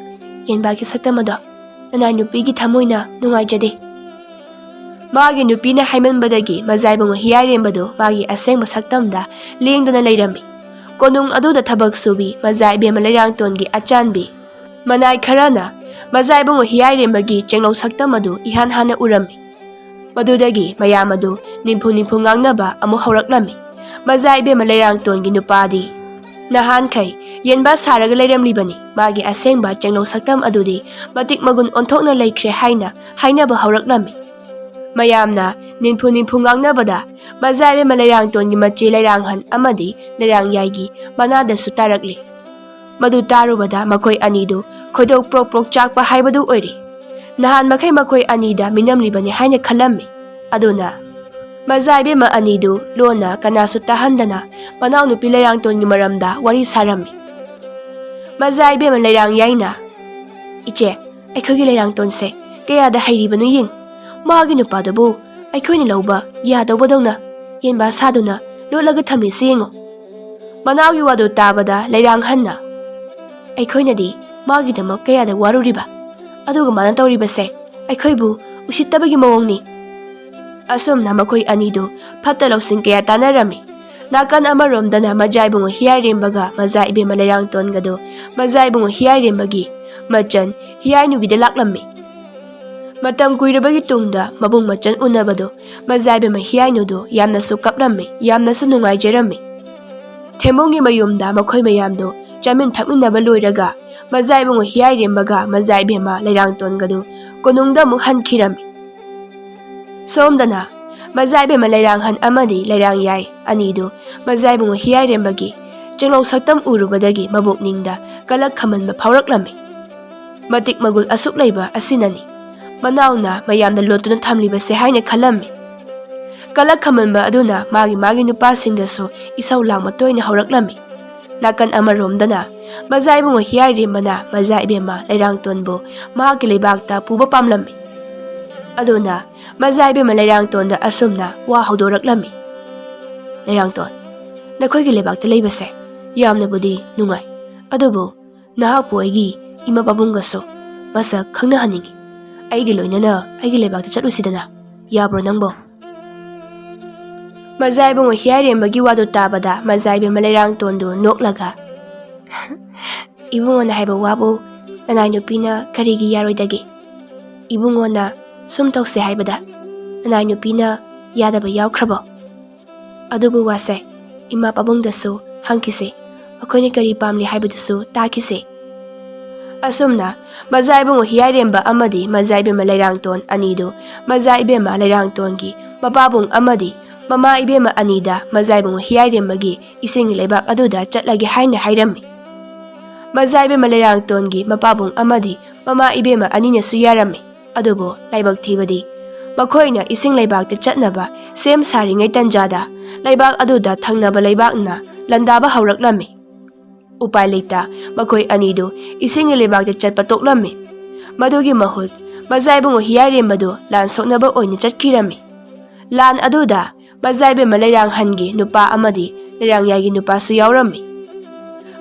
ꯌꯦꯟꯕꯥꯒꯤ ꯁꯛꯇꯝ ꯑꯗꯣ ꯅꯅꯥꯏ ꯅꯨꯄꯤꯒꯤ ꯊꯃꯣꯏꯅ ꯅꯨꯡꯉꯥꯏꯖꯗꯦ꯫" ꯃꯥꯒꯤ ꯅꯨꯄꯤꯅ ꯍꯥꯏꯃꯟꯕꯗꯒꯤ ꯃꯖꯥ ꯏꯕꯨꯡꯉꯣ ꯍꯤꯌꯥꯏꯔꯦꯝꯕꯗꯨ ꯃꯥꯒꯤ ꯑꯁꯦꯡꯕ ꯁꯛꯇꯝꯗ ꯂꯦꯡꯗꯅ ꯂꯩꯔꯝꯃꯤ꯫ ꯀꯣꯅꯨꯡ ꯑꯗꯨꯗ ꯊꯕꯛ ꯁꯨꯕꯤ ꯃꯖꯥ ꯏꯕꯦꯝꯃ ꯂꯩꯔꯥꯡꯇꯣꯟꯒꯤ ꯑꯆꯥꯟꯕꯤ ꯃꯅꯥꯏ ꯈꯔꯅ ꯃꯖꯥ ꯏꯕꯨꯡꯉꯣ ꯍꯤꯌꯥꯏꯔꯦꯝꯕꯒꯤ ꯆꯦꯡꯂꯧ ꯁꯛꯇꯝ ꯑꯗꯨ ꯏꯍꯥꯟ ꯍꯥꯟꯅ ꯎꯔꯝꯃꯤ꯫ ꯃꯗꯨꯗꯒꯤ ꯃꯌꯥꯝ ꯑꯗꯨ ꯅꯤꯝꯐꯨ ꯅꯤꯝꯐꯨ ꯉꯥꯡꯅꯕ ꯑꯃꯨꯛ ꯍꯧꯔꯛꯂꯝꯃꯤ꯫ ꯃꯖꯥ ꯏꯕꯦꯝꯃ ꯂꯩꯔꯥꯡꯇꯣꯟꯒꯤ ꯅꯨꯄꯥꯗꯤ ꯅꯍꯥꯟꯈꯩ ꯌꯦꯟꯕꯥ ꯁꯥꯔꯒ ꯂꯩꯔꯝꯂꯤꯕꯅꯤ꯫ ꯃꯥꯒꯤ ꯑꯁꯦꯡꯕ ꯆꯦꯡꯂꯧ ꯁꯛꯇꯝ ꯑꯗꯨꯗꯤ ꯃꯇꯤꯛ ꯃꯒꯨꯟ ꯑꯣꯟꯊꯣꯛꯅ ꯂꯩꯈ꯭ꯔꯦ ꯍꯥꯏꯅ ꯍꯥꯏꯅꯕ ꯍꯧꯔꯛꯂꯝꯃꯤ꯫ ꯃꯌꯥꯝꯅ ꯅꯤꯝꯐꯨ ꯅꯤꯝꯐꯨ ꯉꯥꯡꯅꯕꯗ ꯃꯖꯥ ꯏꯕꯦꯝꯃ ꯂꯩꯔꯥꯡꯇꯣꯟꯒꯤ ꯃꯆꯦ ꯂꯩꯔꯥꯡꯍꯟ ꯑꯃꯗꯤ ꯂꯩꯔꯥꯡꯌꯥꯏꯒꯤ ꯃꯅꯥꯗꯁꯨ ꯇꯥꯔꯛꯂꯤ꯫ ꯃꯗꯨ ꯇꯥꯔꯨꯕꯗ ꯃꯈꯣꯏ ꯑꯅꯤꯗꯨ ꯈꯣꯏꯗꯧ ꯄ꯭ꯔꯣꯛ ꯄ꯭ꯔꯣꯛ ꯆꯥꯛꯄ ꯍꯥꯏꯕꯗꯨ ꯑꯣꯏꯔꯦ꯫ ꯅꯍꯥꯟ ꯃꯈꯩ ꯃꯈꯣꯏ ꯑꯅꯤꯗ ꯃꯤꯅꯝꯂꯤꯕꯅꯤ ꯍꯥꯏꯅ ꯈꯜꯂꯝꯃꯤ꯫ ꯑꯗꯨꯅ ꯃꯖꯥ ꯏꯕꯦꯝꯃ ꯑꯅꯤꯗꯨ ꯂꯣꯟꯅ ꯀꯅꯥꯁꯨ ꯇꯥꯍꯟꯗꯅ ꯃꯅꯥꯎꯅꯨꯄꯤ ꯂꯩꯔꯥꯡꯇꯣꯟꯒꯤ ꯃꯔꯝꯗ ꯋꯥꯔꯤ ꯁꯥꯔꯝꯃꯤ꯫ ꯃꯖꯥ ꯏꯕꯦꯝꯃ ꯂꯩꯔꯥꯡꯌꯥꯏꯅ, "ꯏꯆꯦ, ꯑꯩꯈꯣꯏꯒꯤ ꯂꯩꯔꯥꯡꯇꯣꯟꯁꯦ ꯀꯌꯥꯗ ꯍꯩꯔꯤꯕꯅꯣ ꯌꯦꯡꯉꯨ꯫ ꯃꯥꯒꯤ ꯅꯨꯄꯥꯗꯨꯕꯨ ꯑꯩꯈꯣꯏꯅ ꯂꯧꯕ ꯌꯥꯗꯧꯕꯗꯧꯅ ꯌꯦꯟꯕꯥ ꯁꯥꯗꯨꯅ ꯂꯣꯠꯂꯒ ꯊꯝꯂꯤꯁꯤ ꯌꯦꯡꯉꯨ꯫" ꯃꯅꯥꯎꯒꯤ ꯋꯥꯗꯨ ꯇꯥꯕꯗ ꯂꯩꯔꯥꯡꯍꯟꯅ, "ꯑꯩꯈꯣꯏꯅꯗꯤ ꯃꯥꯒꯤꯗꯃꯛ ꯀꯌꯥꯗ ꯋꯥꯔꯨꯔꯤꯕ, ꯑꯗꯨꯒ ꯃꯥꯅ ꯇꯧꯔꯤꯕꯁꯦ ꯑꯩꯈꯣꯏꯕꯨ ꯎꯁꯤꯠꯇꯕꯒꯤ ꯃꯑꯣꯡꯅꯤ꯫" ꯑꯁꯨꯝꯅ ꯃꯈꯣꯏ ꯑꯅꯤꯗꯨ ꯐꯠꯇ ꯂꯧꯁꯤꯡ ꯀꯌꯥ ꯇꯥꯟꯅꯔꯝꯃꯤ꯫ ꯅꯥꯀꯟ ꯑꯃꯔꯣꯝꯗꯅ ꯃꯖꯥ ꯏꯕꯨꯡꯉꯣ ꯍꯤꯌꯥꯏꯔꯦꯝꯕꯒ ꯃꯖꯥ ꯏꯕꯦꯝꯃ ꯂꯩꯔꯥꯡꯇꯣꯟꯒꯗꯨ ꯃꯖꯥ ꯏꯕꯨꯡꯉꯣ ꯍꯤꯌꯥꯏꯔꯦꯝꯕꯒꯤ ꯃꯆꯟ ꯍꯤꯌꯥꯏꯅꯨꯒꯤꯗ ꯂꯥꯛꯂꯝꯃꯤ꯫ ꯃꯇꯝ ꯀꯨꯏꯔꯕꯒꯤ ꯇꯨꯡꯗ ꯃꯕꯨꯡ ꯃꯆꯟ ꯎꯅꯕꯗꯨ ꯃꯖꯥ ꯏꯕꯦꯝꯃ ꯍꯤꯌꯥꯏꯅꯨꯗꯨ ꯌꯥꯝꯅꯁꯨ ꯀꯞꯂꯝꯃꯤ, ꯌꯥꯝꯅꯁꯨ ꯅꯨꯡꯉꯥꯏꯖꯔꯝꯃꯤ꯫ ꯊꯦꯝꯕꯨꯡꯒꯤ ꯃꯌꯨꯝꯗ ꯃꯈꯣꯏ ꯃꯌꯥꯝꯗꯨ ꯆꯥꯃꯤꯟ ꯊꯛꯃꯤꯟꯅꯕ ꯂꯣꯏꯔꯒ ꯃꯖꯥ ꯏꯕꯨꯡꯉꯣ ꯍꯤꯌꯥꯏꯔꯦꯝꯕꯒ ꯃꯖꯥ ꯏꯕꯦꯝꯃ ꯂꯩꯔꯥꯡꯇꯣꯟꯒꯗꯨ ꯀꯣꯅꯨꯡꯗ ꯑꯃꯨꯛ ꯍꯟꯈꯤꯔꯝꯃꯤ꯫ ꯁꯣꯝꯗꯅ ꯃꯖꯥ ꯏꯕꯦꯝꯃ ꯂꯩꯔꯥꯡꯍꯟ ꯑꯃꯗꯤ ꯂꯩꯔꯥꯡꯌꯥꯏ ꯑꯅꯤꯗꯨ ꯃꯖꯥ ꯏꯕꯨꯡꯉꯣ ꯍꯤꯌꯥꯏꯔꯦꯝꯕꯒꯤ ꯆꯦꯡꯂꯧ ꯁꯛꯇꯝ ꯎꯔꯨꯕꯗꯒꯤ ꯃꯕꯨꯛꯅꯤꯡꯗ ꯀꯂꯛ ꯈꯝꯃꯟꯕ ꯐꯥꯎꯔꯛꯂꯝꯃꯤ꯫ ꯃꯇꯤꯛ ꯃꯒꯨꯜ ꯑꯁꯨꯛ ꯂꯩꯕ ꯑꯁꯤꯅꯅꯤ ꯃꯅꯥꯎꯅ ꯃꯌꯥꯝꯅ ꯂꯣꯠꯇꯨꯅ ꯊꯝꯂꯤꯕꯁꯦ ꯍꯥꯏꯅ ꯈꯜꯂꯝꯃꯤ꯫ ꯀꯂꯛ ꯈꯝꯃꯟꯕ ꯑꯗꯨꯅ ꯃꯥꯒꯤ ꯃꯥꯒꯤ ꯅꯨꯄꯥꯁꯤꯡꯗꯁꯨ ꯏꯁꯧ ꯂꯥꯡꯕ ꯇꯣꯏꯅ ꯍꯧꯔꯛꯂꯝꯃꯤ꯫ ꯅꯥꯀꯟ ꯑꯃꯔꯣꯝꯗꯅ ꯃꯖꯥ ꯏꯕꯨꯡꯉꯣ ꯍꯤꯌꯥꯏꯔꯦꯝꯕꯅ ꯃꯖꯥ ꯏꯕꯦꯝꯃ ꯂꯩꯔꯥꯡꯇꯣꯟꯕꯨ ꯃꯍꯥꯛꯀꯤ ꯂꯩꯕꯥꯛꯇ ꯄꯨꯕ ꯄꯥꯝꯂꯝꯃꯤ꯫ ꯑꯗꯨꯅ ꯃꯖꯥ ꯏꯕꯦꯝꯃ ꯂꯩꯔꯥꯡꯇꯣꯟꯗ ꯑꯁꯨꯝꯅ ꯋꯥ ꯍꯧꯗꯣꯔꯛꯂꯝꯃꯤ, "ꯂꯩꯔꯥꯡꯇꯣꯟ, ꯅꯈꯣꯏꯒꯤ ꯂꯩꯕꯥꯛꯇ ꯂꯩꯕꯁꯦ ꯌꯥꯝꯅꯕꯨꯗꯤ ꯅꯨꯡꯉꯥꯏ, ꯑꯗꯨꯕꯨ ꯅꯍꯥꯛꯄꯨ ꯑꯩꯒꯤ ꯏꯃꯥ ꯄꯥꯕꯨꯡꯒꯁꯨ ꯃꯁꯛ ꯈꯪꯅꯍꯟꯅꯤꯡꯏ꯫ ꯑꯩꯒꯤ ꯂꯣꯏꯅꯅ ꯑꯩꯒꯤ ꯂꯩꯕꯥꯛꯇ ꯆꯠꯂꯨꯁꯤꯗꯅ, ꯌꯥꯕ꯭ꯔꯣ ꯅꯪꯕꯣ?" ꯃꯖꯥ ꯏꯕꯨꯡꯉꯣ ꯍꯤꯌꯥꯏꯔꯦꯝꯕꯒꯤ ꯋꯥꯗꯨ ꯇꯥꯕꯗ ꯃꯖꯥ ꯏꯕꯦꯝꯃ ꯂꯩꯔꯥꯡꯇꯣꯟꯗꯨ ꯅꯣꯛꯂꯒ, "ꯏꯕꯨꯡꯉꯣꯅ ꯍꯥꯏꯕ ꯋꯥꯕꯨ ꯅꯅꯥꯏ ꯅꯨꯄꯤꯅ ꯀꯔꯤꯒꯤ ꯌꯥꯔꯣꯏꯗꯒꯦ? ꯏꯕꯨꯡꯉꯣꯅ ꯁꯨꯝ ꯇꯧꯁꯦ ꯍꯥꯏꯕꯗ ꯅꯅꯥꯏ ꯅꯨꯄꯤꯅ ꯌꯥꯗꯕ ꯌꯥꯎꯈ꯭ꯔꯕꯣ? ꯑꯗꯨꯕꯨ ꯋꯥꯁꯦ ꯏꯃꯥ ꯄꯥꯕꯨꯡꯗꯁꯨ ꯍꯪꯈꯤꯁꯦ, ꯃꯈꯣꯏꯅ ꯀꯔꯤ ꯄꯥꯝꯂꯤ ꯍꯥꯏꯕꯗꯨꯁꯨ ꯇꯥꯈꯤꯁꯦ"꯫ ꯑꯁꯨꯝꯅ ꯃꯖꯥ ꯏꯕꯨꯡꯉꯣ ꯍꯤꯌꯥꯏꯔꯦꯝꯕ ꯑꯃꯗꯤ ꯃꯖꯥ ꯏꯕꯦꯝꯃ ꯂꯩꯔꯥꯡꯇꯣꯟ ꯑꯅꯤꯗꯨ ꯃꯖꯥ ꯏꯕꯦꯝꯃ ꯂꯩꯔꯥꯡꯇꯣꯟꯒꯤ ꯃꯄꯥꯕꯨꯡ ꯑꯃꯗꯤ ꯃꯃꯥ ꯏꯕꯦꯝꯃ ꯑꯅꯤꯗ ꯃꯖꯥ ꯏꯕꯨꯡꯉꯣ ꯍꯤꯌꯥꯏꯔꯦꯝꯕꯒꯤ ꯏꯁꯤꯡꯒꯤ ꯂꯩꯕꯥꯛ ꯑꯗꯨꯗ ꯆꯠꯂꯒꯦ ꯍꯥꯏꯅ ꯍꯥꯏꯔꯝꯃꯤ꯫ ꯃꯖꯥ ꯏꯕꯦꯝꯃ ꯂꯩꯔꯥꯡꯇꯣꯟꯒꯤ ꯃꯄꯥꯕꯨꯡ ꯑꯃꯗꯤ ꯃꯃꯥ ꯏꯕꯦꯝꯃ ꯑꯅꯤꯅꯁꯨ ꯌꯥꯔꯝꯃꯤ꯫ ꯑꯗꯨꯕꯨ ꯂꯥꯏꯕꯛ ꯊꯤꯕꯗꯤ, ꯃꯈꯣꯏꯅ ꯏꯁꯤꯡ ꯂꯩꯕꯥꯛꯇ ꯆꯠꯅꯕ ꯁꯦꯝ ꯁꯥꯔꯤꯉꯩ ꯇꯟꯖꯥꯗ ꯂꯩꯕꯥꯛ ꯑꯗꯨꯗ ꯊꯪꯅꯕ ꯂꯩꯕꯥꯛꯅ ꯂꯥꯟꯗꯥꯕ ꯍꯧꯔꯛꯂꯝꯃꯤ꯫ ꯎꯄꯥꯏ ꯂꯩꯇ ꯃꯈꯣꯏ ꯑꯅꯤꯗꯨ ꯏꯁꯤꯡꯒꯤ ꯂꯩꯕꯥꯛꯇ ꯆꯠꯄ ꯇꯣꯛꯂꯝꯃꯤ꯫ ꯃꯗꯨꯒꯤ ꯃꯍꯨꯠ ꯃꯖꯥ ꯏꯕꯨꯡꯉꯣ ꯍꯤꯌꯥꯏꯔꯦꯝꯕꯗꯨ ꯂꯥꯟ ꯁꯣꯛꯅꯕ ꯑꯣꯏꯅ ꯆꯠꯈꯤꯔꯝꯃꯤ꯫ ꯂꯥꯟ ꯑꯗꯨꯗ ꯃꯖꯥ ꯏꯕꯦꯝꯃ ꯂꯩꯔꯥꯡꯍꯟꯒꯤ ꯅꯨꯄꯥ ꯑꯃꯗꯤ ꯂꯩꯔꯥꯡꯌꯥꯏꯒꯤ ꯅꯨꯄꯥꯁꯨ ꯌꯥꯎꯔꯝꯃꯤ꯫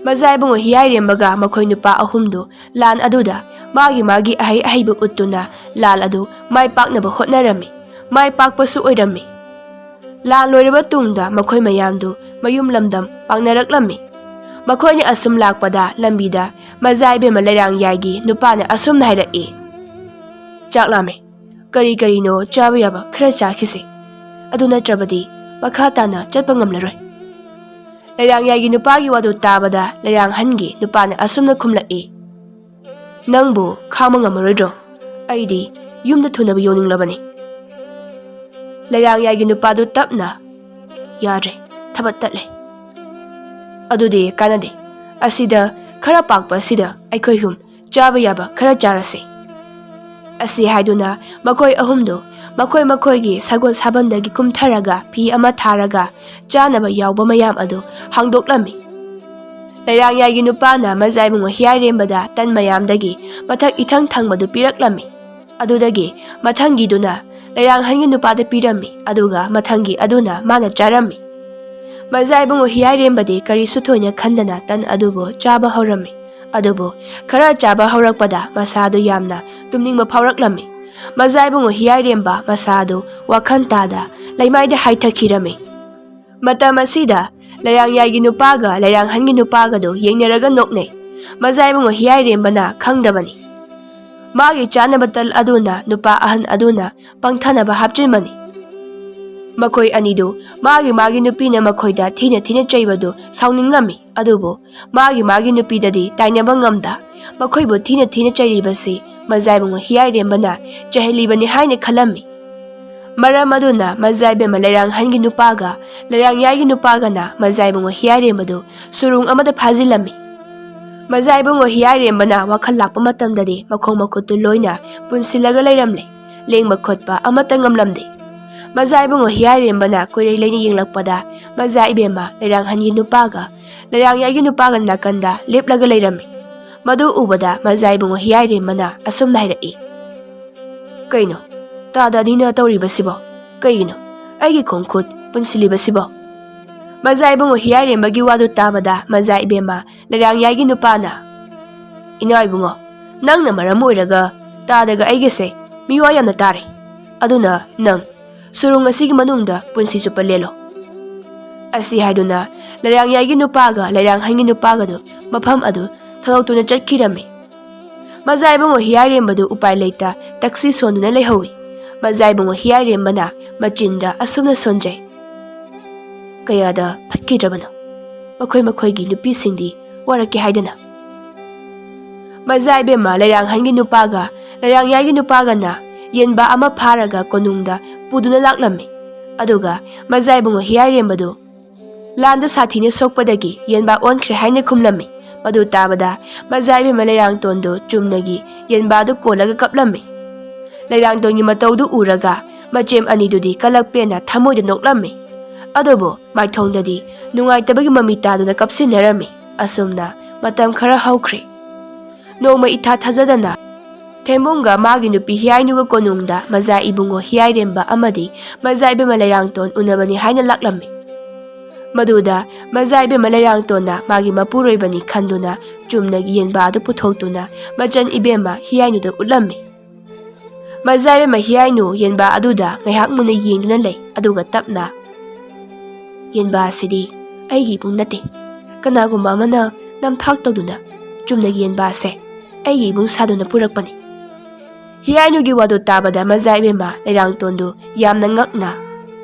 ꯃꯖꯥ ꯏꯕꯨꯡꯉꯣ ꯍꯤꯌꯥꯏꯔꯦꯝꯕꯒ ꯃꯈꯣꯏ ꯅꯨꯄꯥ ꯑꯍꯨꯝꯗꯨ ꯂꯥꯟ ꯑꯗꯨꯗ ꯃꯥꯒꯤ ꯃꯥꯒꯤ ꯑꯍꯩ ꯑꯍꯩꯕ ꯎꯠꯇꯨꯅ ꯂꯥꯟ ꯑꯗꯨ ꯃꯥꯏ ꯄꯥꯛꯅꯕ ꯍꯣꯠꯅꯔꯝꯃꯤ꯫ ꯃꯥꯏ ꯄꯥꯛꯄꯁꯨ ꯑꯣꯏꯔꯝꯃꯤ꯫ ꯂꯥꯟ ꯂꯣꯏꯔꯕ ꯇꯨꯡꯗ ꯃꯈꯣꯏ ꯃꯌꯥꯝꯗꯨ ꯃꯌꯨꯝ ꯂꯝꯗꯝ ꯄꯥꯡꯅꯔꯛꯂꯝꯃꯤ꯫ ꯃꯈꯣꯏꯅ ꯑꯁꯨꯝ ꯂꯥꯛꯄꯗ ꯂꯝꯕꯤꯗ ꯃꯖꯥ ꯏꯕꯦꯝꯃ ꯂꯩꯔꯥꯡꯌꯥꯏꯒꯤ ꯅꯨꯄꯥꯅ ꯑꯁꯨꯝꯅ ꯍꯥꯏꯔꯛꯏ, "ꯆꯥꯛ ꯂꯥꯝꯃꯦ꯫ ꯀꯔꯤ ꯀꯔꯤꯅꯣ ꯆꯥꯕ ꯌꯥꯕ ꯈꯔ ꯆꯥꯈꯤꯁꯤ꯫ ꯑꯗꯨ ꯅꯠꯇ꯭ꯔꯕꯗꯤ ꯃꯈꯥ ꯇꯥꯅ ꯆꯠꯄ ꯉꯝꯂꯔꯣꯏ"꯫ ꯂꯩꯔꯥꯡꯌꯥꯏꯒꯤ ꯅꯨꯄꯥꯒꯤ ꯋꯥꯗꯨ ꯇꯥꯕꯗ ꯂꯩꯔꯥꯡꯍꯟꯒꯤ ꯅꯨꯄꯥꯅ ꯑꯁꯨꯝꯅ ꯈꯨꯝꯂꯛꯏ, "ꯅꯪꯕꯨ ꯈꯥꯡꯕ ꯉꯝꯃꯔꯣꯏꯗ꯭ꯔꯣ? ꯑꯩꯗꯤ ꯌꯨꯝꯗ ꯊꯨꯅꯕ ꯌꯧꯅꯤꯡꯂꯕꯅꯤ"꯫ ꯂꯩꯔꯥꯡꯌꯥꯏꯒꯤ ꯅꯨꯄꯥꯗꯨ ꯇꯞꯅ, "ꯌꯥꯗ꯭ꯔꯦ, ꯊꯕꯛ ꯇꯠꯂꯦ꯫ ꯑꯗꯨꯗꯤ ꯀꯥꯟꯅꯗꯦ꯫ ꯑꯁꯤꯗ ꯈꯔ ꯄꯥꯛꯄ ꯑꯁꯤꯗ ꯑꯩꯈꯣꯏ ꯑꯍꯨꯝ ꯆꯥꯕ ꯌꯥꯕ ꯈꯔ ꯆꯥꯔꯁꯤ"꯫ ꯑꯁꯤ ꯍꯥꯏꯗꯨꯅ ꯃꯈꯣꯏ ꯑꯍꯨꯝꯗꯨ ꯃꯈꯣꯏ ꯃꯈꯣꯏꯒꯤ ꯁꯒꯣꯜ ꯁꯥꯕꯟꯗꯒꯤ ꯀꯨꯝꯊꯔꯒ ꯐꯤ ꯑꯃ ꯊꯥꯔꯒ ꯆꯥꯅꯕ ꯌꯥꯎꯕ ꯃꯌꯥꯝ ꯑꯗꯨ ꯍꯥꯡꯗꯣꯛꯂꯝꯃꯤ꯫ ꯂꯩꯔꯥꯡꯌꯥꯏꯒꯤ ꯅꯨꯄꯥꯅ ꯃꯖꯥ ꯏꯕꯨꯡꯉꯣ ꯍꯤꯌꯥꯏꯔꯦꯝꯕꯗ ꯇꯟ ꯃꯌꯥꯝꯗꯒꯤ ꯃꯊꯛ ꯏꯊꯪ ꯊꯪꯕꯗꯨ ꯄꯤꯔꯛꯂꯝꯃꯤ꯫ ꯑꯗꯨꯗꯒꯤ ꯃꯊꯪꯒꯤꯗꯨꯅ ꯂꯩꯔꯥꯡꯍꯟꯒꯤ ꯅꯨꯄꯥꯗ ꯄꯤꯔꯝꯃꯤ, ꯑꯗꯨꯒ ꯃꯊꯪꯒꯤ ꯑꯗꯨꯅ ꯃꯥꯅ ꯆꯥꯔꯝꯃꯤ꯫ ꯃꯖꯥ ꯏꯕꯨꯡꯉꯣ ꯍꯤꯌꯥꯏꯔꯦꯝꯕꯗꯤ ꯀꯔꯤꯁꯨ ꯊꯣꯏꯅ ꯈꯟꯗꯅ ꯇꯟ ꯑꯗꯨꯕꯨ ꯆꯥꯕ ꯍꯧꯔꯝꯃꯤ꯫ ꯑꯗꯨꯕꯨ ꯈꯔ ꯆꯥꯕ ꯍꯧꯔꯛꯄꯗ ꯃꯁꯥꯗꯨ ꯌꯥꯝꯅ ꯇꯨꯝꯅꯤꯡꯕ ꯐꯥꯎꯔꯛꯂꯝꯃꯤ꯫ ꯃꯖꯥ ꯏꯕꯨꯡꯉꯣ ꯍꯤꯌꯥꯏꯔꯦꯝꯕ ꯃꯁꯥꯗꯨ ꯋꯥꯈꯜ ꯇꯥꯗ ꯂꯩꯃꯥꯏꯗ ꯍꯥꯏꯊꯈꯤꯔꯝꯃꯤ꯫ ꯃꯇꯝ ꯑꯁꯤꯗ ꯂꯩꯔꯥꯡꯌꯥꯏꯒꯤ ꯅꯨꯄꯥꯒ ꯂꯩꯔꯥꯡꯍꯟꯒꯤ ꯅꯨꯄꯥꯒꯗꯨ ꯌꯦꯡꯅꯔꯒ ꯅꯣꯛꯅꯩ꯫ ꯃꯖꯥ ꯏꯕꯨꯡꯉꯣ ꯍꯤꯌꯥꯏꯔꯦꯝꯕꯅ ꯈꯪꯗꯕꯅꯤ꯫ ꯃꯥꯒꯤ ꯆꯥꯅꯕ ꯇꯜ ꯑꯗꯨꯅ ꯅꯨꯄꯥ ꯑꯍꯟ ꯑꯗꯨꯅ ꯄꯪꯊꯅꯕ ꯍꯥꯞꯆꯤꯟꯕꯅꯤ꯫ ꯃꯈꯣꯏ ꯑꯅꯤꯗꯨ ꯃꯥꯒꯤ ꯃꯥꯒꯤ ꯅꯨꯄꯤꯅ ꯃꯈꯣꯏꯗ ꯊꯤꯅ ꯊꯤꯅ ꯆꯩꯕꯗꯨ ꯁꯥꯎꯅꯤꯡꯂꯝꯃꯤ꯫ ꯑꯗꯨꯕꯨ ꯃꯥꯒꯤ ꯃꯥꯒꯤ ꯅꯨꯄꯤꯗꯗꯤ ꯇꯥꯏꯅꯕ ꯉꯝꯗ ꯃꯈꯣꯏꯕꯨ ꯊꯤꯅ ꯊꯤꯅ ꯆꯩꯔꯤꯕꯁꯤ ꯃꯖꯥ ꯏꯕꯨꯡꯉꯣ ꯍꯤꯌꯥꯏꯔꯦꯝꯕꯅ ꯆꯩꯍꯜꯂꯤꯕꯅꯤ ꯍꯥꯏꯅ ꯈꯜꯂꯝꯃꯤ꯫ ꯃꯔꯝ ꯑꯗꯨꯅ ꯃꯖꯥ ꯏꯕꯦꯝꯃ ꯂꯩꯔꯥꯡꯍꯟꯒꯤ ꯅꯨꯄꯥꯒ ꯂꯩꯔꯥꯡꯌꯥꯏꯒꯤ ꯅꯨꯄꯥꯒꯅ ꯃꯖꯥ ꯏꯕꯨꯡꯉꯣ ꯍꯤꯌꯥꯏꯔꯦꯝꯕꯗꯨ ꯁꯨꯔꯨꯡ ꯑꯃꯗ ꯐꯥꯖꯤꯜꯂꯝꯃꯤ꯫ ꯃꯖꯥ ꯏꯕꯨꯡꯉꯣ ꯍꯤꯌꯥꯏꯔꯦꯝꯕꯅ ꯋꯥꯈꯜ ꯂꯥꯛꯄ ꯃꯇꯝꯗꯗꯤ ꯃꯈꯣꯡ ꯃꯈꯨꯠꯇꯨ ꯂꯣꯏꯅ ꯄꯨꯟꯁꯤꯜꯂꯒ ꯂꯩꯔꯝꯂꯦ꯫ ꯂꯦꯡꯕ ꯈꯣꯠꯄ ꯑꯃꯠꯇ ꯉꯝꯂꯝꯗꯦ꯫ ꯃꯖꯥ ꯏꯕꯨꯡꯉꯣ ꯍꯤꯌꯥꯏꯔꯦꯝꯕꯅ ꯀꯣꯏꯔꯩ ꯂꯩꯅ ꯌꯦꯡꯂꯛꯄꯗ ꯃꯖꯥ ꯏꯕꯦꯝꯃ ꯂꯩꯔꯥꯡꯍꯟꯒꯤ ꯅꯨꯄꯥꯒ ꯂꯩꯔꯥꯡꯌꯥꯏꯒꯤ ꯅꯨꯄꯥꯒ ꯅꯥꯀꯟꯗ ꯂꯦꯞꯂꯒ ꯂꯩꯔꯝꯃꯤ꯫ ꯃꯗꯨ ꯎꯕꯗ ꯃꯖꯥ ꯏꯕꯨꯡꯉꯣ ꯍꯤꯌꯥꯏꯔꯦꯝꯕꯅ ꯑꯁꯨꯝꯅ ꯍꯥꯏꯔꯛꯏ, "ꯀꯩꯅꯣ, ꯇꯥꯗ ꯑꯅꯤꯅ ꯇꯧꯔꯤꯕꯁꯤꯕꯣ? ꯀꯩꯒꯤꯅꯣ ꯑꯩꯒꯤ ꯈꯣꯡꯈꯨꯠ ꯄꯨꯟꯁꯤꯜꯂꯤꯕꯁꯤꯕꯣ?" ꯃꯖꯥ ꯏꯕꯨꯡꯉꯣ ꯍꯤꯌꯥꯏꯔꯦꯝꯕꯒꯤ ꯋꯥꯗꯨ ꯇꯥꯕꯗ ꯃꯖꯥ ꯏꯕꯦꯝꯃ ꯂꯩꯔꯥꯡꯌꯥꯏꯒꯤ ꯅꯨꯄꯥꯅ, "ꯏꯅꯥꯎ ꯏꯕꯨꯡꯉꯣ, ꯅꯪꯅ ꯃꯔꯝ ꯑꯣꯏꯔꯒ ꯇꯥꯗꯒ ꯑꯩꯒꯤꯁꯦ ꯃꯤꯋꯥ ꯌꯥꯝꯅ ꯇꯥꯔꯦ꯫ ꯑꯗꯨꯅ ꯅꯪ ꯁꯨꯔꯨꯡ ꯑꯁꯤꯒꯤ ꯃꯅꯨꯡꯗ ꯄꯨꯟꯁꯤ ꯆꯨꯞꯄ ꯂꯦꯜꯂꯣ꯫" ꯑꯁꯤ ꯍꯥꯏꯗꯨꯅ ꯂꯩꯔꯥꯡꯌꯥꯏꯒꯤ ꯅꯨꯄꯥꯒ ꯂꯩꯔꯥꯡꯍꯟꯒꯤ ꯅꯨꯄꯥꯒꯗꯨ ꯃꯐꯝ ꯑꯗꯨ ꯊꯥꯗꯣꯛꯇꯨꯅ ꯆꯠꯈꯤꯔꯝꯃꯤ꯫ ꯃꯖꯥ ꯏꯕꯨꯡꯉꯣ ꯍꯤꯌꯥꯏꯔꯦꯝꯕꯗꯨ ꯎꯄꯥꯏ ꯂꯩꯇ ꯇꯛꯁꯤ ꯁꯣꯟꯗꯨꯅ ꯂꯩꯍꯧꯏ꯫ ꯃꯖꯥ ꯏꯕꯨꯡꯉꯣ ꯍꯤꯌꯥꯏꯔꯦꯝꯕꯅ ꯃꯆꯤꯟꯗ ꯑꯁꯨꯝꯅ ꯁꯣꯟꯖꯩ, "ꯀꯌꯥꯗ ꯐꯠꯈꯤꯗ꯭ꯔꯕꯅꯣ ꯃꯈꯣꯏ ꯃꯈꯣꯏꯒꯤ ꯅꯨꯄꯤꯁꯤꯡꯗꯤ ꯋꯥꯔꯛꯀꯦ ꯍꯥꯏꯗꯅ?" ꯃꯖꯥ ꯏꯕꯦꯝꯃ ꯂꯩꯔꯥꯡꯍꯟꯒꯤ ꯅꯨꯄꯥꯒ ꯂꯩꯔꯥꯡꯌꯥꯏꯒꯤ ꯅꯨꯄꯥꯒꯅ ꯌꯦꯟꯕꯥ ꯑꯃ ꯐꯥꯔꯒ ꯀꯣꯅꯨꯡꯗ ꯄꯨꯗꯨꯅ ꯂꯥꯛꯂꯝꯃꯤ꯫ ꯑꯗꯨꯒ ꯃꯖꯥ ꯏꯕꯨꯡꯉꯣ ꯍꯤꯌꯥꯏꯔꯦꯝꯕꯗꯨ ꯂꯥꯟꯗ ꯁꯥꯊꯤꯅ ꯁꯣꯛꯄꯗꯒꯤ ꯌꯦꯟꯕꯥ ꯑꯣꯟꯈ꯭ꯔꯦ ꯍꯥꯏꯅ ꯈꯨꯝꯂꯝꯃꯤ꯫ ꯃꯗꯨ ꯇꯥꯕꯗ ꯃꯖꯥ ꯏꯕꯦꯝꯃ ꯂꯩꯔꯥꯡꯇꯣꯟꯗꯨ ꯆꯨꯝꯅꯒꯤ ꯌꯦꯟꯕꯥꯗꯨ ꯀꯣꯜꯂꯒ ꯀꯞꯂꯝꯃꯤ꯫ ꯂꯩꯔꯥꯡꯇꯣꯟꯒꯤ ꯃꯇꯧꯗꯨ ꯎꯔꯒ ꯃꯆꯦꯝ ꯑꯅꯤꯗꯨꯗꯤ ꯀꯂꯛ ꯄꯦꯟꯅ ꯊꯃꯣꯏꯗ ꯅꯣꯛꯂꯝꯃꯤ꯫ ꯑꯗꯨꯕꯨ ꯃꯥꯏꯊꯣꯡꯗꯗꯤ ꯅꯨꯡꯉꯥꯏꯇꯕꯒꯤ ꯃꯃꯤ ꯇꯥꯗꯨꯅ ꯀꯞꯁꯤꯟꯅꯔꯝꯃꯤ꯫ ꯑꯁꯨꯝꯅ ꯃꯇꯝ ꯈꯔ ꯍꯧꯈ꯭ꯔꯦ꯫ ꯅꯣꯡꯃ ꯏꯊꯥ ꯊꯥꯖꯗꯅ ꯊꯦꯝꯕꯨꯡꯒ ꯃꯥꯒꯤ ꯅꯨꯄꯤ ꯍꯤꯌꯥꯏꯅꯨꯒ ꯀꯣꯅꯨꯡꯗ ꯃꯖꯥ ꯏꯕꯨꯡꯉꯣ ꯍꯤꯌꯥꯏꯔꯦꯝꯕ ꯑꯃꯗꯤ ꯃꯖꯥ ꯏꯕꯦꯝꯃ ꯂꯩꯔꯥꯡꯇꯣꯟ ꯎꯅꯕꯅꯤ ꯍꯥꯏꯅ ꯂꯥꯛꯂꯝꯃꯤ꯫ ꯃꯗꯨꯗ ꯃꯖꯥ ꯏꯕꯦꯝꯃ ꯂꯩꯔꯥꯡꯇꯣꯟꯅ ꯃꯥꯒꯤ ꯃꯄꯨꯔꯣꯏꯕꯅꯤ ꯈꯟꯗꯨꯅ ꯆꯨꯝꯅꯒꯤ ꯌꯦꯟꯕꯥ ꯑꯗꯨ ꯄꯨꯊꯣꯛꯇꯨꯅ ꯃꯆꯟ ꯏꯕꯦꯝꯃ ꯍꯤꯌꯥꯏꯅꯨꯗ ꯎꯠꯂꯝꯃꯤ꯫ ꯃꯖꯥ ꯏꯕꯦꯝꯃ ꯍꯤꯌꯥꯏꯅꯨ ꯌꯦꯟꯕꯥ ꯑꯗꯨꯗ ꯉꯥꯏꯍꯥꯛ ꯃꯨꯟꯅ ꯌꯦꯡꯗꯨꯅ ꯂꯩ, ꯑꯗꯨꯒ ꯇꯞꯅ, "ꯌꯦꯟꯕꯥ ꯑꯁꯤꯗꯤ ꯑꯩꯒꯤ ꯏꯕꯨꯡ ꯅꯠꯇꯦ꯫ ꯀꯅꯥꯒꯨꯝꯕ ꯑꯃꯅ ꯅꯝꯊꯥꯛ ꯇꯧꯗꯨꯅ ꯆꯨꯝꯅꯒꯤ ꯌꯦꯟꯕꯥ ꯑꯁꯦ ꯑꯩꯒꯤ ꯏꯕꯨꯡ ꯁꯥꯗꯨꯅ ꯄꯨꯔꯛꯄꯅꯤ꯫" ꯍꯤꯌꯥꯏꯅꯨꯒꯤ ꯋꯥꯗꯨ ꯇꯥꯕꯗ ꯃꯖꯥ ꯏꯕꯦꯝꯃ ꯂꯩꯔꯥꯡꯇꯣꯟꯗꯨ ꯌꯥꯝꯅ ꯉꯛꯅ,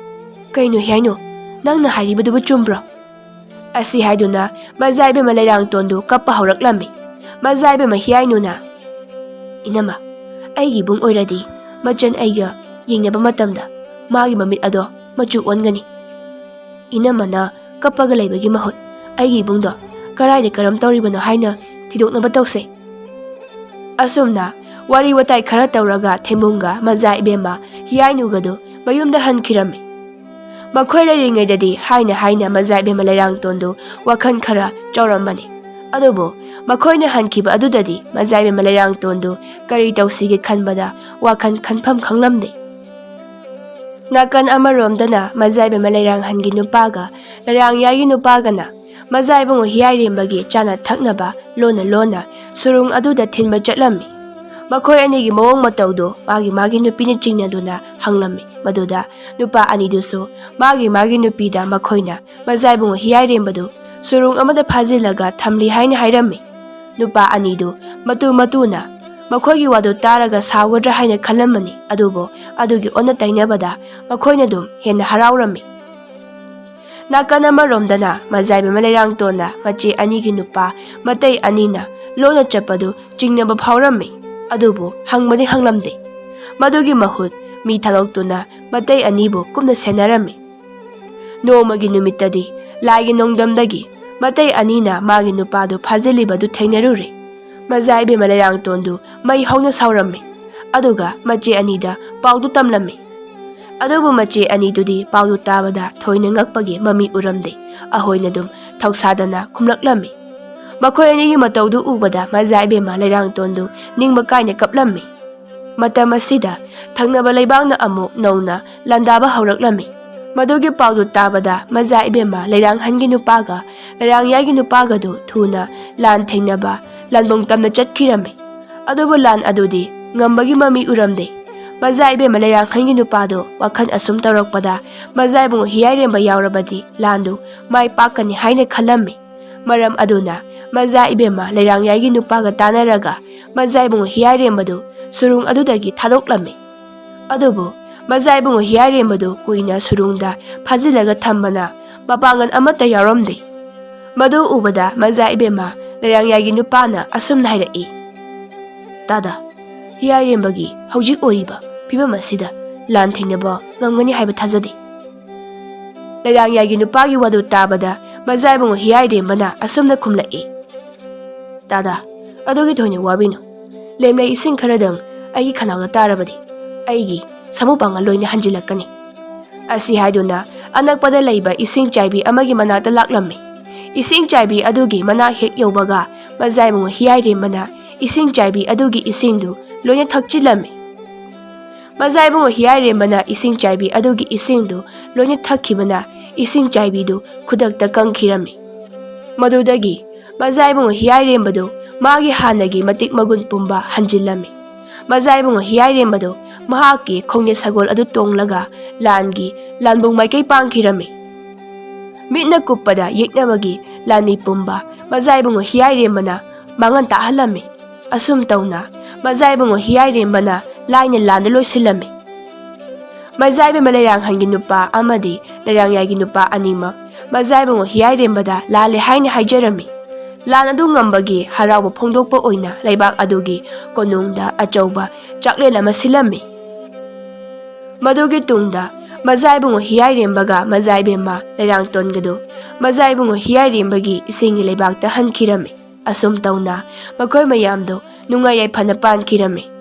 "ꯀꯩꯅꯣ ꯍꯤꯌꯥꯏꯅꯨ, ꯅꯪꯅ ꯍꯥꯏꯔꯤꯕꯗꯨꯕꯨ ꯆꯨꯝꯕ꯭ꯔꯣ?" ꯑꯁꯤ ꯍꯥꯏꯗꯨꯅ ꯃꯖꯥ ꯏꯕꯦꯝꯃ ꯂꯩꯔꯥꯡꯇꯣꯟꯗꯨ ꯀꯞꯄ ꯍꯧꯔꯛꯂꯝꯃꯤ꯫ ꯃꯖꯥ ꯏꯕꯦꯝꯃ ꯍꯤꯌꯥꯏꯅꯨꯅ, "ꯏꯅꯝꯃ, ꯑꯩꯒꯤ ꯏꯕꯨꯡ ꯑꯣꯏꯔꯗꯤ ꯃꯆꯟ ꯑꯩꯒ ꯌꯦꯡꯅꯕ ꯃꯇꯝꯗ ꯃꯥꯒꯤ ꯃꯃꯤꯠ ꯑꯗꯣ ꯃꯆꯨ ꯑꯣꯟꯒꯅꯤ꯫ ꯏꯅꯝꯃꯅ ꯀꯞꯄꯒ ꯂꯩꯕꯒꯤ ꯃꯍꯨꯠ ꯑꯩꯒꯤ ꯏꯕꯨꯡꯗꯣ ꯀꯔꯥꯏꯗ ꯀꯔꯝ ꯇꯧꯔꯤꯕꯅꯣ ꯍꯥꯏꯅ ꯊꯤꯗꯣꯛꯅꯕ ꯇꯧꯁꯦ꯫" ꯑꯁꯨꯝꯅ ꯋꯥꯔꯤ ꯋꯥꯇꯥꯏ ꯈꯔ ꯇꯧꯔꯒ ꯊꯦꯝꯕꯨꯡꯒ ꯃꯖꯥ ꯏꯕꯦꯝꯃ ꯍꯤꯌꯥꯏꯅꯨꯒꯗꯨ ꯃꯌꯨꯝꯗ ꯍꯟꯈꯤꯔꯝꯃꯤ꯫ ꯃꯈꯣꯏ ꯂꯩꯔꯤꯉꯩꯗꯗꯤ ꯍꯥꯏꯅ ꯍꯥꯏꯅ ꯃꯖꯥ ꯏꯕꯦꯝꯃ ꯂꯩꯔꯥꯡꯇꯣꯟꯗꯨ ꯋꯥꯈꯜ ꯈꯔ ꯆꯥꯎꯔꯝꯕꯅꯤ꯫ ꯑꯗꯨꯕꯨ ꯃꯈꯣꯏꯅ ꯍꯟꯈꯤꯕ ꯑꯗꯨꯗꯗꯤ ꯃꯖꯥ ꯏꯕꯦꯝꯃ ꯂꯩꯔꯥꯡꯇꯣꯟꯗꯨ ꯀꯔꯤ ꯇꯧꯁꯤꯒꯦ ꯈꯟꯕꯗ ꯋꯥꯈꯜ ꯈꯟꯐꯝ ꯈꯪꯂꯝꯗꯦ꯫ ꯅꯥꯀꯟ ꯑꯃꯔꯣꯝꯗꯅ ꯃꯖꯥ ꯏꯕꯦꯝꯃ ꯂꯩꯔꯥꯡꯍꯟꯒꯤ ꯅꯨꯄꯥꯒ ꯂꯩꯔꯥꯡꯌꯥꯏꯒꯤ ꯅꯨꯄꯥꯒꯅ ꯃꯖꯥ ꯏꯕꯨꯡꯉꯣ ꯍꯤꯌꯥꯏꯔꯦꯝꯕꯒꯤ ꯆꯥꯅ ꯊꯛꯅꯕ ꯂꯣꯟꯅ ꯂꯣꯟꯅ ꯁꯨꯔꯨꯡ ꯑꯗꯨꯗ ꯊꯤꯟꯕ ꯆꯠꯂꯝꯃꯤ꯫ ꯃꯈꯣꯏ ꯑꯅꯤꯒꯤ ꯃꯑꯣꯡ ꯃꯇꯧꯗꯨ ꯃꯥꯒꯤ ꯃꯥꯒꯤ ꯅꯨꯄꯤꯅ ꯆꯤꯡꯅꯗꯨꯅ ꯍꯪꯂꯝꯃꯤ꯫ ꯃꯗꯨꯗ ꯅꯨꯄꯥ ꯑꯅꯤꯗꯨꯁꯨ ꯃꯥꯒꯤ ꯃꯥꯒꯤ ꯅꯨꯄꯤꯗ ꯃꯈꯣꯏꯅ ꯃꯖꯥ ꯏꯕꯨꯡꯉꯣ ꯍꯤꯌꯥꯏꯔꯦꯝꯕꯗꯨ ꯁꯨꯔꯨꯡ ꯑꯃꯗ ꯐꯥꯖꯤꯜꯂꯒ ꯊꯝꯂꯤ ꯍꯥꯏꯅ ꯍꯥꯏꯔꯝꯃꯤ꯫ ꯅꯨꯄꯥ ꯑꯅꯤꯗꯨ ꯃꯇꯨ ꯃꯇꯨꯅ ꯃꯈꯣꯏꯒꯤ ꯋꯥꯗꯨ ꯇꯥꯔꯒ ꯁꯥꯎꯒꯗ꯭ꯔꯥ ꯍꯥꯏꯅ ꯈꯜꯂꯝꯃꯅꯤ, ꯑꯗꯨꯕꯨ ꯑꯗꯨꯒꯤ ꯑꯣꯟꯅ ꯇꯩꯅꯕꯗ ꯃꯈꯣꯏꯅ ꯑꯗꯨꯝ ꯍꯦꯟꯅ ꯍꯔꯥꯎꯔꯝꯃꯤ꯫ ꯅꯥꯀꯟ ꯑꯃꯔꯣꯝꯗꯅ ꯃꯖꯥ ꯏꯕꯦꯝꯃ ꯂꯩꯔꯥꯡꯇꯣꯟꯅ ꯃꯆꯦ ꯑꯅꯤꯒꯤ ꯅꯨꯄꯥ ꯃꯇꯩ ꯑꯅꯤꯅ ꯂꯣꯟꯅ ꯆꯠꯄꯗꯨ ꯆꯤꯡꯅꯕ ꯐꯥꯎꯔꯝꯃꯤ, ꯑꯗꯨꯕꯨ ꯍꯪꯕꯗꯤ ꯍꯪꯂꯝꯗꯦ꯫ ꯃꯗꯨꯒꯤ ꯃꯍꯨꯠ ꯃꯤ ꯊꯥꯗꯣꯛꯇꯨꯅ ꯃꯇꯩ ꯑꯅꯤꯕꯨ ꯀꯨꯞꯅ ꯁꯦꯟꯅꯔꯝꯃꯤ꯫ ꯅꯣꯡꯃꯒꯤ ꯅꯨꯃꯤꯠꯇꯗꯤ ꯂꯥꯏꯒꯤ ꯅꯣꯡꯗꯝꯗꯒꯤ ꯃꯇꯩ ꯑꯅꯤꯅ ꯃꯥꯒꯤ ꯅꯨꯄꯥꯗꯨ ꯐꯥꯖꯤꯜꯂꯤꯕꯗꯨ ꯊꯦꯡꯅꯔꯨꯔꯦ꯫ ꯃꯖꯥ ꯏꯕꯦꯝꯃ ꯂꯩꯔꯥꯡꯇꯣꯟꯗꯨ ꯃꯩ ꯍꯧꯅ ꯁꯥꯎꯔꯝꯃꯤ, ꯑꯗꯨꯒ ꯃꯆꯦ ꯑꯅꯤꯗ ꯄꯥꯎꯗꯨ ꯇꯝꯂꯝꯃꯤ꯫ ꯑꯗꯨꯕꯨ ꯃꯆꯦ ꯑꯅꯤꯗꯨꯗꯤ ꯄꯥꯎꯗꯨ ꯇꯥꯕꯗ ꯊꯣꯏꯅ ꯉꯛꯄꯒꯤ ꯃꯃꯤ ꯎꯔꯝꯗꯦ꯫ ꯑꯍꯣꯏꯅ ꯑꯗꯨꯝ ꯊꯧꯁꯥꯗꯅ ꯈꯨꯝꯂꯛꯂꯝꯃꯤ꯫ ꯃꯈꯣꯏ ꯑꯅꯤꯒꯤ ꯃꯇꯧꯗꯨ ꯎꯕꯗ ꯃꯖꯥ ꯏꯕꯦꯝꯃ ꯂꯩꯔꯥꯡꯇꯣꯟꯗꯨ ꯅꯤꯡꯕ ꯀꯥꯏꯅ ꯀꯞꯂꯝꯃꯤ꯫ ꯃꯇꯝ ꯑꯁꯤꯗ ꯊꯪꯅꯕ ꯂꯩꯕꯥꯛꯅ ꯑꯃꯨꯛ ꯅꯧꯅ ꯂꯥꯟꯗꯥꯕ ꯍꯧꯔꯛꯂꯝꯃꯤ꯫ ꯃꯗꯨꯒꯤ ꯄꯥꯎꯗꯨ ꯇꯥꯕꯗ ꯃꯖꯥ ꯏꯕꯦꯝꯃ ꯂꯩꯔꯥꯡꯍꯟꯒꯤ ꯅꯨꯄꯥꯒ ꯂꯩꯔꯥꯡꯌꯥꯏꯒꯤ ꯅꯨꯄꯥꯒꯗꯨ ꯊꯨꯅ ꯂꯥꯟ ꯊꯦꯡꯅꯕ ꯂꯥꯟꯕꯨꯡ ꯇꯝꯅ ꯆꯠꯈꯤꯔꯝꯃꯤ꯫ ꯑꯗꯨꯕꯨ ꯂꯥꯟ ꯑꯗꯨꯗꯤ ꯉꯝꯕꯒꯤ ꯃꯃꯤ ꯎꯔꯝꯗꯦ꯫ ꯃꯖꯥ ꯏꯕꯦꯝꯃ ꯂꯩꯔꯥꯡꯍꯟꯒꯤ ꯅꯨꯄꯥꯗꯨ ꯋꯥꯈꯜ ꯑꯁꯨꯝ ꯇꯧꯔꯛꯄꯗ ꯃꯖꯥ ꯏꯕꯨꯡꯉꯣ ꯍꯤꯌꯥꯏꯔꯦꯝꯕ ꯌꯥꯎꯔꯕꯗꯤ ꯂꯥꯟꯗꯨ ꯃꯥꯏ ꯄꯥꯛꯀꯅꯤ ꯍꯥꯏꯅ ꯈꯜꯂꯝꯃꯤ꯫ ꯃꯔꯝ ꯑꯗꯨꯅ ꯃꯖꯥ ꯏꯕꯦꯝꯃ ꯂꯩꯔꯥꯡꯌꯥꯏꯒꯤ ꯅꯨꯄꯥꯒ ꯇꯥꯟꯅꯔꯒ ꯃꯖꯥ ꯏꯕꯨꯡꯉꯣ ꯍꯤꯌꯥꯏꯔꯦꯝꯕꯗꯨ ꯁꯨꯔꯨꯡ ꯑꯗꯨꯗꯒꯤ ꯊꯥꯗꯣꯛꯂꯝꯃꯤ꯫ ꯑꯗꯨꯕꯨ ꯃꯖꯥ ꯏꯕꯨꯡꯉꯣ ꯍꯤꯌꯥꯏꯔꯦꯝꯕꯗꯨ ꯀꯨꯏꯅ ꯁꯨꯔꯨꯡꯗ ꯐꯥꯖꯤꯜꯂꯒ ꯊꯝꯕꯅ ꯃꯄꯥꯡꯒꯜ ꯑꯃꯠꯇ ꯌꯥꯎꯔꯝꯗꯦ꯫ ꯃꯗꯨ ꯎꯕꯗ ꯃꯖꯥ ꯏꯕꯦꯝꯃ ꯂꯩꯔꯥꯡꯌꯥꯏꯒꯤ ꯅꯨꯄꯥꯅ ꯑꯁꯨꯝꯅ ꯍꯥꯏꯔꯛꯏ, "ꯇꯥꯗ, ꯍꯤꯌꯥꯏꯔꯦꯝꯕꯒꯤ ꯍꯧꯖꯤꯛ ꯑꯣꯏꯔꯤꯕ ꯐꯤꯕꯝ ꯑꯁꯤꯗ ꯂꯥꯟ ꯊꯦꯡꯅꯕ ꯉꯝꯒꯅꯤ ꯍꯥꯏꯕ ꯊꯥꯖꯗꯦ"꯫ ꯂꯩꯔꯥꯡꯌꯥꯏꯒꯤ ꯅꯨꯄꯥꯒꯤ ꯋꯥꯗꯨ ꯇꯥꯕꯗ ꯃꯖꯥ ꯏꯕꯨꯡꯉꯣ ꯍꯤꯌꯥꯏꯔꯦꯝꯕꯅ ꯑꯁꯨꯝꯅ ꯈꯨꯝꯂꯛꯏ, "ꯇꯥꯗ, ꯑꯗꯨꯒꯤ ꯊꯣꯏꯅ ꯋꯥꯕꯤꯅꯨ꯫ ꯂꯦꯝꯂꯩ ꯏꯁꯤꯡ ꯈꯔꯗꯪ ꯑꯩꯒꯤ ꯈꯅꯥꯎꯗ ꯇꯥꯔꯕꯗꯤ ꯑꯩꯒꯤ ꯁꯥꯃꯨ ꯄꯥꯡꯒꯜ ꯂꯣꯏꯅ ꯍꯟꯖꯤꯜꯂꯛꯀꯅꯤ"꯫ ꯑꯁꯤ ꯍꯥꯏꯗꯨꯅ ꯑꯅꯛꯄꯗ ꯂꯩꯕ ꯏꯁꯤꯡ ꯆꯥꯏꯕꯤ ꯑꯃꯒꯤ ꯃꯅꯥꯛꯇ ꯂꯥꯛꯂꯝꯃꯤ꯫ ꯏꯁꯤꯡ ꯆꯥꯏꯕꯤ ꯑꯗꯨꯒꯤ ꯃꯅꯥꯛ ꯍꯦꯛ ꯌꯧꯕꯒ ꯃꯖꯥ ꯏꯕꯨꯡꯉꯣ ꯍꯤꯌꯥꯏꯔꯦꯝꯕꯅ ꯏꯁꯤꯡ ꯆꯥꯏꯕꯤ ꯑꯗꯨꯒꯤ ꯏꯁꯤꯡꯗꯨ ꯂꯣꯏꯅ ꯊꯛꯆꯤꯜꯂꯝꯃꯤ꯫ ꯃꯖꯥ ꯏꯕꯨꯡꯉꯣ ꯍꯤꯌꯥꯏꯔꯦꯝꯕꯅ ꯏꯁꯤꯡ ꯆꯥꯏꯕꯤ ꯑꯗꯨꯒꯤ ꯏꯁꯤꯡꯗꯨ ꯂꯣꯏꯅ ꯊꯛꯈꯤꯕꯅ ꯏꯁꯤꯡ ꯆꯥꯏꯕꯤꯗꯨ ꯈꯨꯗꯛꯇ ꯀꯪꯈꯤꯔꯝꯃꯤ꯫ ꯃꯗꯨꯗꯒꯤ ꯃꯖꯥ ꯏꯕꯨꯡꯉꯣ ꯍꯤꯌꯥꯏꯔꯦꯝꯕꯗꯨ ꯃꯥꯒꯤ ꯍꯥꯟꯅꯒꯤ ꯃꯇꯤꯛ ꯃꯒꯨꯟ ꯄꯨꯝꯕ ꯍꯟꯖꯤꯜꯂꯝꯃꯤ꯫ ꯃꯖꯥ ꯏꯕꯨꯡꯉꯣ ꯍꯤꯌꯥꯏꯔꯦꯝꯕꯗꯨ ꯃꯍꯥꯛꯀꯤ ꯈꯣꯡꯅꯦ ꯁꯒꯣꯜ ꯑꯗꯨ ꯇꯣꯡꯂꯒ ꯂꯥꯟꯒꯤ ꯂꯥꯟꯕꯨꯡ ꯃꯥꯏꯀꯩ ꯄꯥꯡꯈꯤꯔꯝꯃꯤ꯫ ꯃꯤꯠꯅ ꯀꯨꯞꯄꯗ ꯌꯦꯛꯅꯕꯒꯤ ꯂꯥꯟꯃꯤ ꯄꯨꯝꯕ ꯃꯖꯥ ꯏꯕꯨꯡꯉꯣ ꯍꯤꯌꯥꯏꯔꯦꯝꯕꯅ ꯃꯥꯡꯍꯟ ꯇꯥꯛꯍꯜꯂꯝꯃꯤ꯫ ꯑꯁꯨꯝ ꯇꯧꯅ ꯃꯖꯥ ꯏꯕꯨꯡꯉꯣ ꯍꯤꯌꯥꯏꯔꯦꯝꯕꯅ ꯂꯥꯏꯅ ꯂꯥꯟꯗ ꯂꯣꯏꯁꯤꯜꯂꯝꯃꯤ꯫ ꯃꯖꯥ ꯏꯕꯦꯝꯃ ꯂꯩꯔꯥꯡꯍꯟꯒꯤ ꯅꯨꯄꯥ ꯑꯃꯗꯤ ꯂꯩꯔꯥꯡꯌꯥꯏꯒꯤ ꯅꯨꯄꯥ ꯑꯅꯤꯃꯛ ꯃꯖꯥ ꯏꯕꯨꯡꯉꯣ ꯍꯤꯌꯥꯏꯔꯦꯝꯕꯗ ꯂꯥꯜꯂꯦ ꯍꯥꯏꯅ ꯍꯥꯏꯖꯔꯝꯃꯤ꯫ ꯂꯥꯟ ꯑꯗꯨ ꯉꯝꯕꯒꯤ ꯍꯔꯥꯎꯕ ꯐꯣꯡꯗꯣꯛꯄ ꯑꯣꯏꯅ ꯂꯩꯕꯥꯛ ꯑꯗꯨꯒꯤ ꯀꯣꯅꯨꯡꯗ ꯑꯆꯧꯕ ꯆꯥꯛꯂꯦꯟ ꯑꯃ ꯁꯤꯜꯂꯝꯃꯤ꯫ ꯃꯗꯨꯒꯤ ꯇꯨꯡꯗ ꯃꯖꯥ ꯏꯕꯨꯡꯉꯣ ꯍꯤꯌꯥꯏꯔꯦꯝꯕꯒ ꯃꯖꯥ ꯏꯕꯦꯝꯃ ꯂꯩꯔꯥꯡꯇꯣꯟꯒꯗꯨ ꯃꯖꯥ ꯏꯕꯨꯡꯉꯣ ꯍꯤꯌꯥꯏꯔꯦꯝꯕꯒꯤ ꯏꯁꯤꯡꯒꯤ ꯂꯩꯕꯥꯛꯇ ꯍꯟꯈꯤꯔꯝꯃꯤ꯫ ꯑꯁꯨꯝ ꯇꯧꯅ ꯃꯈꯣꯏ ꯃꯌꯥꯝꯗꯨ ꯅꯨꯡꯉꯥꯏ ꯌꯥꯏꯐꯅ ꯄꯥꯟꯈꯤꯔꯝꯃꯤ꯫